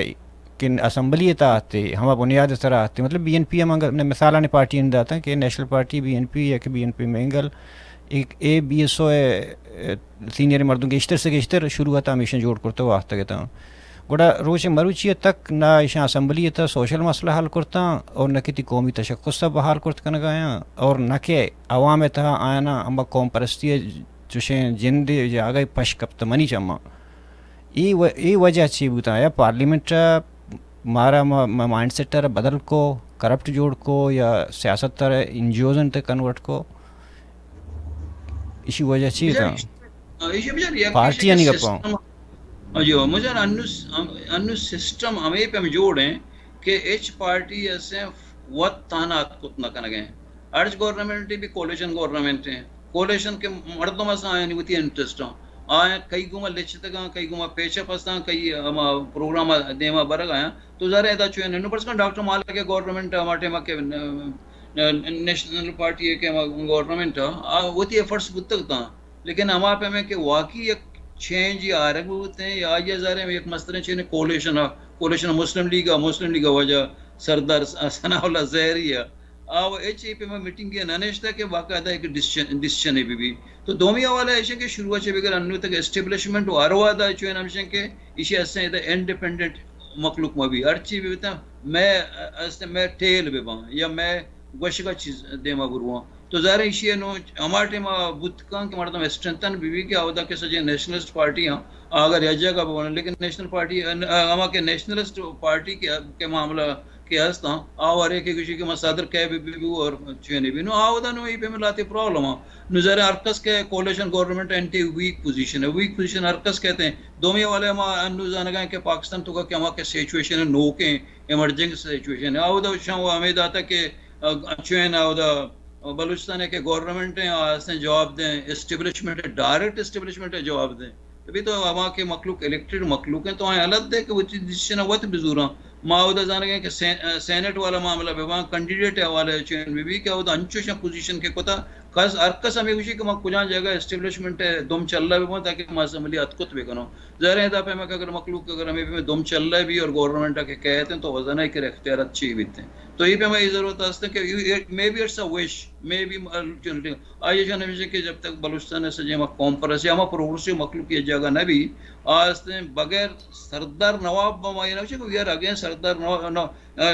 کہ اسمبلی تحت ہما بنیاد سرا ہتے، مطلب بی این پی ہم انگا، مثالاں پارٹی ہم داتا کہ national party, B N P, یا کہ بی این پی مینگل، ایک اے بی ایس او ہے، سینئر مردم گیشتر سے گیشتر شروع ہتا ہمیشہ جوڑ کرتا و آہتگ اتاں۔ گڑا روچ مروچی تک نہ ایشاں اسمبلی تھا سوشل مسئلہ حل کرتا اور نہ کتی قومی تشخص بحال کرت کنگایاں اور نہ کہ عوام تھا آیانا ہما قوم پرستی چوشیں جندے جاگہ پش کپت منی چماں۔ اے و-، اے وجہ چی بوتا؟ آیا پارلیمنٹ مارا ما-، ما-، مائنڈ سیٹ ء بدل کو، کرپٹ جوڑ کو یا سیاست ء این جی اوز ء کنورٹ کو؟ ایشی وجہ چی بچار، تھا؟ ایش-، ایش بچار، یک پارٹی ایش انی کہ گپاں۔ سسٹم، اجو، مجھے انو س-، انو سسٹم ہمیں پہ ہم جوڑ ہیں کہ ایچ پارٹی ایسے وت تانا اتکت نہ کنگے۔ ارج گورنمنٹ بھی کولیشن گورنمنٹ ہیں۔ کولیشن کے مردم اساں آیانی وتی انٹرسٹ ہاں۔ آیاں کئی گوما لچتگاں، کئی گوما پیچ اپ ہستاں، کئی ہما پروگرام دیما برگ آیاں۔ تو ظاہر ہے ادا چوئے ننو پرس کن ڈاکٹر مالک کے گورنمنٹ ہما ٹائم کے ن-، ن-، نیشنل پارٹی ہے کہ ہما گورنمنٹ آ وتی ایفرٹس بوتگ تاں۔ لیکن ہما پہ میں کہ واقعی یک چینج یا آرگ بوتے ہیں یا آئیے ظاہر ہے یک مستریں چین کولیشن آ، کولیشن مسلم لیگ آ، مسلم لیگ آ وجہ سردار س-، ثناء اللہ زہری آ۔ آ و ایچ اے پہ ما میٹنگ ء نہ نشتہ کہ باقاعدہ ایک ڈسیشن، ڈسیشن بہ بی۔ تو دومی حوالہ ایشیں کہ شروع چہ بگر انو تک اسٹیبلشمنٹ و ہر وہدا چوئے ہمشیں کہ ایشی ہستیں ادا انڈیپینڈنٹ مخلوق مہ بی، ہر چی بہ بیتاں مئے ہستیں مئے ٹیل بہ باں یا مئے گوشگا چیز دیما برواں۔ تو ظاہر ہے ایشی نو ہما ٹائم بوت کن کہ مردم اسٹرینتھن بہ بی کہ اودا کہ سجے نیشنلسٹ پارٹی ہاں اگر یا جگہ بہ، لیکن نیشنل پارٹی ہما کہ نیشنلسٹ پارٹی کے، کے معاملہ کہ ہستاں، آ ہر ایک گوشی کہ ما صدر کئے بہ بہ بو اور چوئے نہ بی۔ نو آ اودا نو ای پہ ملاتے پرابلم آ۔ نو ظاہر ہے ہر کس کہ کولیشن گورنمنٹ اینٹی ویک پوزیشن ہے، ویک پوزیشن ہر کس کہتے ہیں۔ دومی حوالے ما انو زانگا ہیں کہ پاکستان تو کا کہ ہما کہ سچویشن ہے نوکیں ایمرجنگ سچویشن ہے۔ آ اودا شاں وہ ہمیں داتا کہ، آ، چوئے نا اودا بلوچستان ہے کہ گورنمنٹ ہیں، آ ہستیں جواب دیں، اسٹیبلشمنٹ ہے، ڈائریکٹ اسٹیبلشمنٹ ہے جواب دیں۔ ابھی تو ہما کہ مخلوق الیکٹڈ مخلوق ہیں، تو آئیں حالت دے کہ وہ چیز ڈسیشن وت بزوراں۔ ما اودا زانگیں کہ سین-، سینٹ والا معاملہ بہ باں، کینڈیڈیٹ حوالے چین بہ بی کہ اودا انچو شاں پوزیشن کے کتا، کس، ہر کس ہمیں گوشی کہ ما کجا جگہ اسٹیبلشمنٹ ہے دم چلہ بہ باں تاکہ ما اسمبلی اتکت بہ کنوں۔ ظاہر ہے ادا پہ میں کہ اگر مخلوق اگر ہمیں پہ دم چلہ بی اور گورنمنٹ کے کہتے ہیں تو وزن ہے کہ اختیارات چی بیتے ہیں۔ تو یہ پہ ہمیں یہ ضرورت ہے کہ maybe it's a wish, maybe آئیے جان ہمیشہ کہ جب تک بلوچستان ہے سجے ہما قوم پرست یا ہما پروگریسو مخلوق یہ جگہ نہ بی، آ ہستیں بغیر سردار نواب ما یہ نہ گوشیں کہ وی آر اگین سردار نواب، نو-، آ،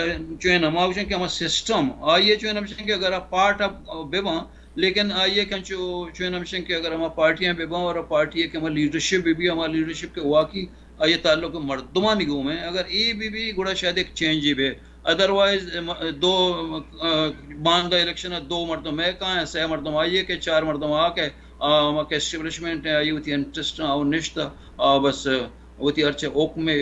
چوئے نہ ما گوشیں کہ ہما سسٹم، آئیے چوئے نہ گوشیں کہ اگر آ پارٹ آف بہ باں، لیکن آئیے کہ انچو چوئے نہ گوشیں کہ اگر ہما پارٹیاں بہ باں اور پارٹی ہے کہ ہما لیڈرشپ بہ بی، ہما لیڈرشپ کہ واقعی آئیے تعلق مردمانی گوم ہیں، اگر اے بہ بی گڑا شاید ایک چینج ہی بے۔ ادروائز، م-، دو، آ، باندا الیکشن ء دو مردم مئے کاں، سہ مردم آئی ء کہ چار مردم آ کہ، آ، ہما کہ اسٹیبلشمنٹ ء آئی وتی انٹرسٹ ء آ نشت ء، آ، بس وتی ہرچ حکم ء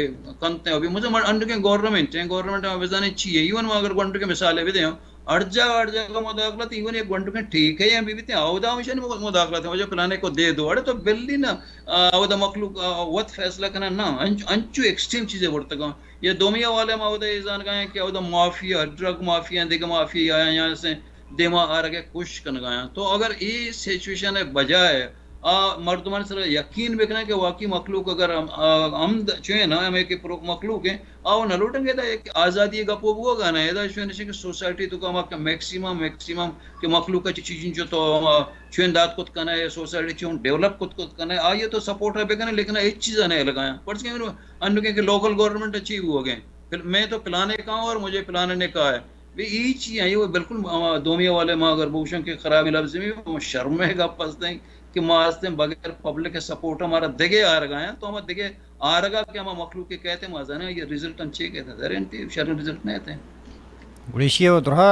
کنت ء۔ ابھی مجھے انڈکیں گورنمنٹ ہیں، گورنمنٹ ء بزانیں چی ہے۔ ایون ما اگر گونڈکیں مثال ء بدیں، ہر جاگہ، ہر جاگہ مداخلت، ایون ایک گونڈکیں ٹھیک ہے یا بھی بیتے، اودا ہمیشہ مداخلت ہے، وجہ پلانے کو دے دو۔ اڑے تو بلی نا، آ، اودا مخلوق، آ، وت فیصلہ کنا نا، انچ-، انچو ایکسٹریم چیزیں ورتگاں۔ یا دومی حوالے ما اودا اے زانگا ہیں کہ اودا مافیا، ڈرگ مافیا، دگہ مافیا آیاں یا سے دیما آرگ ء کوشش کنگا ہیں۔ تو اگر اے سچویشن ء بجائے آ مردمانی سرا یقین بکنن کہ واقعی مخلوق اگر ہم، آ، ہم چوئے نا، ہمیں کہ پرو-، مخلوق ہیں، آ وہ نہ لوٹیں کہ ادا ایک آزادی گپو بوگا نا، ادا شوئے نشیں کہ سوسائٹی تو کا میکسیمم، میکسیمم کہ مخلوق چی چیزیں جو تو ہم چوئے دات کت کنا ہے، سوسائٹی چون ڈیولپ کت کت کنا ہے، آئیے تو سپورٹ بکنن، لیکن ہیچ چیز نہ لگایا۔ پرچہ کہ انو کہ، کہ لوکل گورنمنٹ چی بوگے، پل-، میں تو پلانے کا ہوں اور مجھے پلانے نے کہا ہے۔ بے ای چی ہیں، یہ بالکل، آ، دومی حوالے ما اگر بوشن کہ خرابی لفظ میں، شرم ہے گپ ہستیں کہ ما ہستیں بغیر پبلک سپورٹ ہمارا دگے آرگا ہیں، تو ہم دگے آرگا کہ ہم مخلوق کے کہتے ہیں، ما زانے یہ رزلٹ ہم چے کہتے ہیں، ظاہر ہے انتی شرم رزلٹ نہیں آتے ہیں۔ گڑا ایشی ء درہا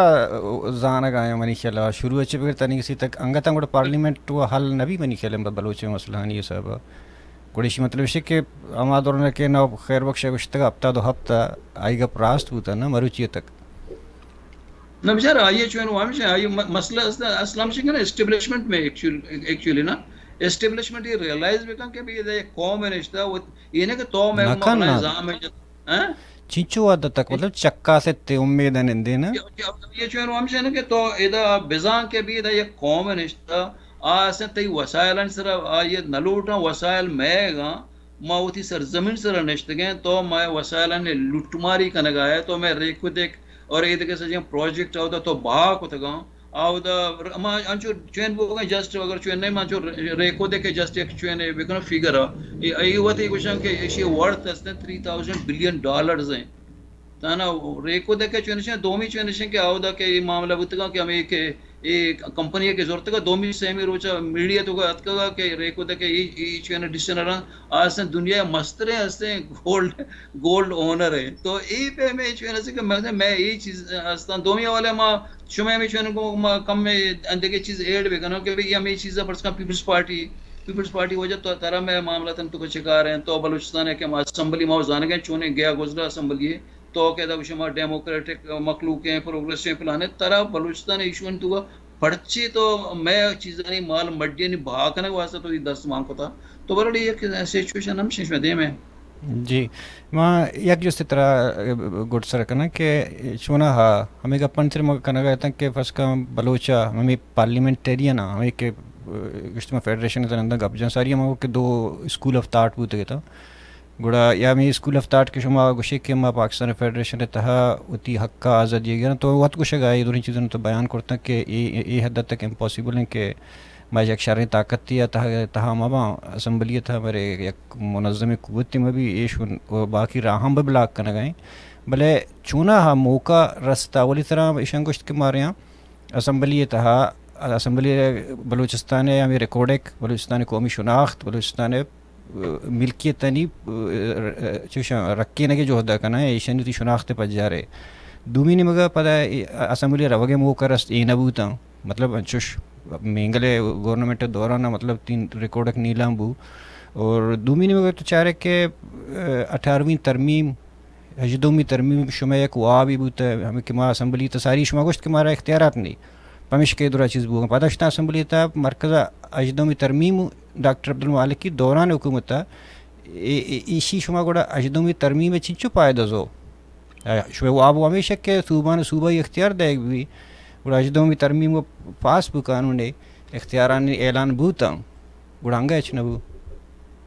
زانگ آیاں منی خیال ء شروع ء چہ بگر تنی کسی تک انگت گڑا پارلیمنٹ و حل نہ بی منی خیال ء بلوچ مسئلہانی حساب ء۔ گڑا ایشی مطلب ایشی کہ ہما دوران کہ نو خیر بخش ء گوشتگ ہفتاد و ہپت ء آئی گپ راست بوتا نا مروچی ء تک۔ نہ بچار آئی ء چون ہمیشہ آئی م-، مسئلہ اصل، اصل ہمیشہ کہ نا اسٹیبلشمنٹ میں ایکچوئل-، ایکچوئلی نا اسٹیبلشمنٹ یہ ریئلائز بکن کہ بھئی یہ قوم ہے نشتہ، یہ نہ کہ تو میں نہ کن مغلائیں نا۔ زام ہے جت-، ہاں؟ چنچو وعدہ تک مطلب چکا سے تے امید ہے نندے نا۔ یہ، یہ، یہ چون ہمیشہ نا کہ تو ادا بزان کہ بھی ادا یہ قوم ہے نشتہ، آ اسیں تئی وسائلانی سرا آ یہ نہ لوٹاں، وسائل مئیگاں، ما وتی سرزمین سرا نشتگیں، تو مئے وسائلانی لٹماری کنگا ہے، تو مئے ریکودیک اور اے دگہ سجیں پروجیکٹ اودا تو بہا کتگاں، اودا ما انچو چوین بوگاں، جسٹ اگر چوین نہیں، ما انچو ریکودیک جسٹ ایک چوین بکنو فگر ہے۔ اے، اے وتی گوشاں کہ ایشی ورتھ استیں تھری تھاؤزینڈ بلین ڈالرز ہیں۔ تانا ریکو دکے چونشیں، دومی چونشیں کہ اودا کہ اے معاملہ بوتگا کہ ہمیں کہ اے کمپنی کہ زورتگا، دومی سیمی روچا میڈیا تو کا اتکگا کہ ریکو دکے ای، ای چوین ڈسنرا آسن دنیا مستریں ہستیں گولڈ، گولڈ اونر ہے۔ تو اے پہ میں چوین سے کہ میں، میں اے چیز ہستاں۔ دومی حوالے ما شما ہمیں چوین کو ما کم میں اندگے چیز ایڈ بکنو کہ بھئی ہمیں چیز پرس کا پیپلز پارٹی، پیپلز پارٹی وجہ تو ترا میں معاملہ تن تو کا شکار ہیں۔ تو بلوچستان ہے کہ ہم اسمبلی ما زانگے چونے گیا گزرا اسمبلی ہے۔ تو کہ ادا شما ڈیموکریٹک مخلوق ہیں، پروگریسو پلانے، ترا بلوچستان ایشو انت تو پرچے تو میں چیزانی مال مڈیانی بہا کنگ واسطہ تو یہ دست مان کتا۔ تو برڑی یک سچویشن ہم شش میں دے میں۔ جی، ما یک جستے ترا گڈ سر کناں کہ چونا ہا ہمیں گپان تر ما کنگا اتاں کہ فرض کن بلوچا ہمیں پارلیمنٹیرین ہمیں کہ گشتما فیڈریشن تنندہ گپ جان ساری ہم کہ دو اسکول آف تھاٹ بوتے گتا۔ گڑا یا ہمے اسکول آف تھاٹ کہ شما گوشے کہ ما پاکستان فیڈریشن ء تہا وتی حق ء آزادی ء گراں، تو وت گوشگ ء اے دوریں چیزاں تو بیان کرتگ کہ اے، اے حد تک امپاسبل انت کہ ما یک شریں طاقتے ء تہا، تہا مہ باں، اسمبلی ء تہا مئے یک منظمیں قوتے مہ بی، ایش و باقی راہاں بہ بلاک کنگ ء انت۔ بلے چوناہا موقع رست، اولی سرا ایشاں گوشت کہ مارے ہاں اسمبلی ء تہا، اسمبلی بلوچستان ء ہمے ریکارڈک بلوچستان ء قومی شناخت بلوچستان ء ملکیتانی، چوشاں رکینگ ء جہد ء کناں، ایشانی وتی شناخت ء پجار ء۔ دومی نیمگ ء پدا اسمبلی ء روگ ء موقع رست، اے نہ بوتاں۔ مطلب انچوش مینگل ء گورنمنٹ ء دوران ء مطلب تین ریکارڈک نیلام بو۔ اور دومی نیمگ ء تو چارے کہ اٹھارہویں ترمیم، ہژدہمی ترمیم شمئے یک وابے بوتہ، ہمے کہ ما اسمبلی تہ ساری شما گوشت کہ مارا اختیارات نی، پمیشکہ اے درا چیز بوگا۔ پدا شتاں اسمبلی تہ مرکز ء ہژدہمی ترمیم ڈاکٹر عبدالمالکی دوران حکومت ء اے، اے، ایشی شما گڑا ہژدہمی ترمیم ء چنچو پائدہ زو؟ ء شمئے واب ہمیشہ کہ صوبان صوبائی اختیار دئیگ بی، گڑا ہژدہمی ترمیم ء پاس بو، قانون ء اختیارانی اعلان بوتاں۔ گڑا انگہ ہچ نہ بو۔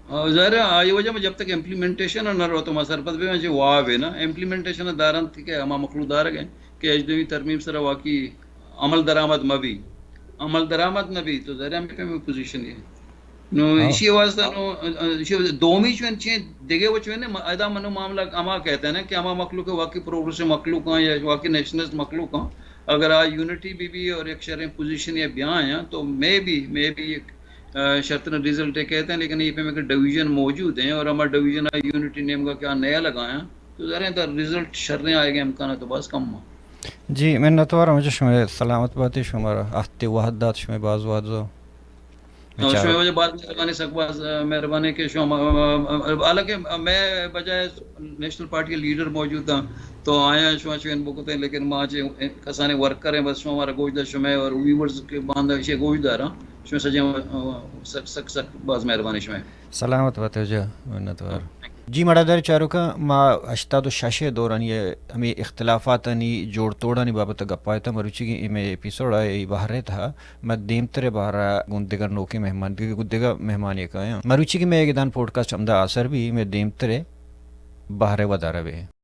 آ، ظاہر ہے، آئی وجہ میں جب تک امپلیمنٹیشن نہ رو تو ما سرپد بے، جو واب ہے نا، امپلیمنٹیشن دارن تھی کہ ہما مخلوق دار گئے کہ اجدوی ترمیم سر واقعی عمل درآمد مہ بی، عمل درآمد نہ بی تو ظاہر ہے ہمیں پہ پوزیشن یہ۔ نو ہاں۔ اسی واسطہ نو، آ، آ، اسی واسطہ دومی چون چین دیگه و چون ادا منو معاملہ ہما کہتے ہیں نا کہ ہما مخلوق واقعی پروگریسو مخلوق ہیں یا واقعی نیشنلسٹ مخلوق ہیں، اگر آ یونٹی بی بی اور ایک شریں پوزیشن یا بیاں ہیں تو مے بی، مے بی ایک آ، شرتریں رزلٹ ء کہت ہیں، لیکن اے پیم کہ ڈویژن موجود ہیں اور ہما ڈویژن ء یونٹی نیمگا کہ آ نیا لگایاں تو ظاہر ہے تہ رزلٹ شریں آئیگ ء امکانات باز کم ہیں۔ جی، منتوار ہم، شمئے سلامت باتے، شمارا اہتے وہد دات، شمئے باز وہد زو۔ اور شمئے وجہ باز مہربانی، سک باز، آ، مہربانی کہ شما، آ، آ، آ، حالانکہ میں بجائے نیشنل پارٹی لیڈر موجود ہیں تو آیا شما چوین بکتے، لیکن ما چے کسانے ورکر ہیں، بس شما ہمارا گوش دار، شمئے اور ویورز کے باندھا اسے گوش دار ہیں۔ شما سجیں، آ، سک، سک، سک باز مہربانی شما۔ سلامت بات ہو جا، منتوار۔ Thank you. جی مڑادار چاروکاں، ما ہشتاد و شش ءِ دورانی ءَ ہمے اختلافاتانی جوڑ توڑانی بابت ءَ گپ ءَ اتاں۔ مروچیگیں اے مئے ایپیسوڈ ءَ اے بہر ءِ تہا ما دیمتر ءِ بہر ءَ گوں دگہ نوکیں مہمان، دگہ، دگہ مہمانے کایاں۔ مروچیگیں مئے گدان پوڈکاسٹ ہمدا آسر بی، مئے دیمتر ءِ بہر ءِ ودار ءَ بہ۔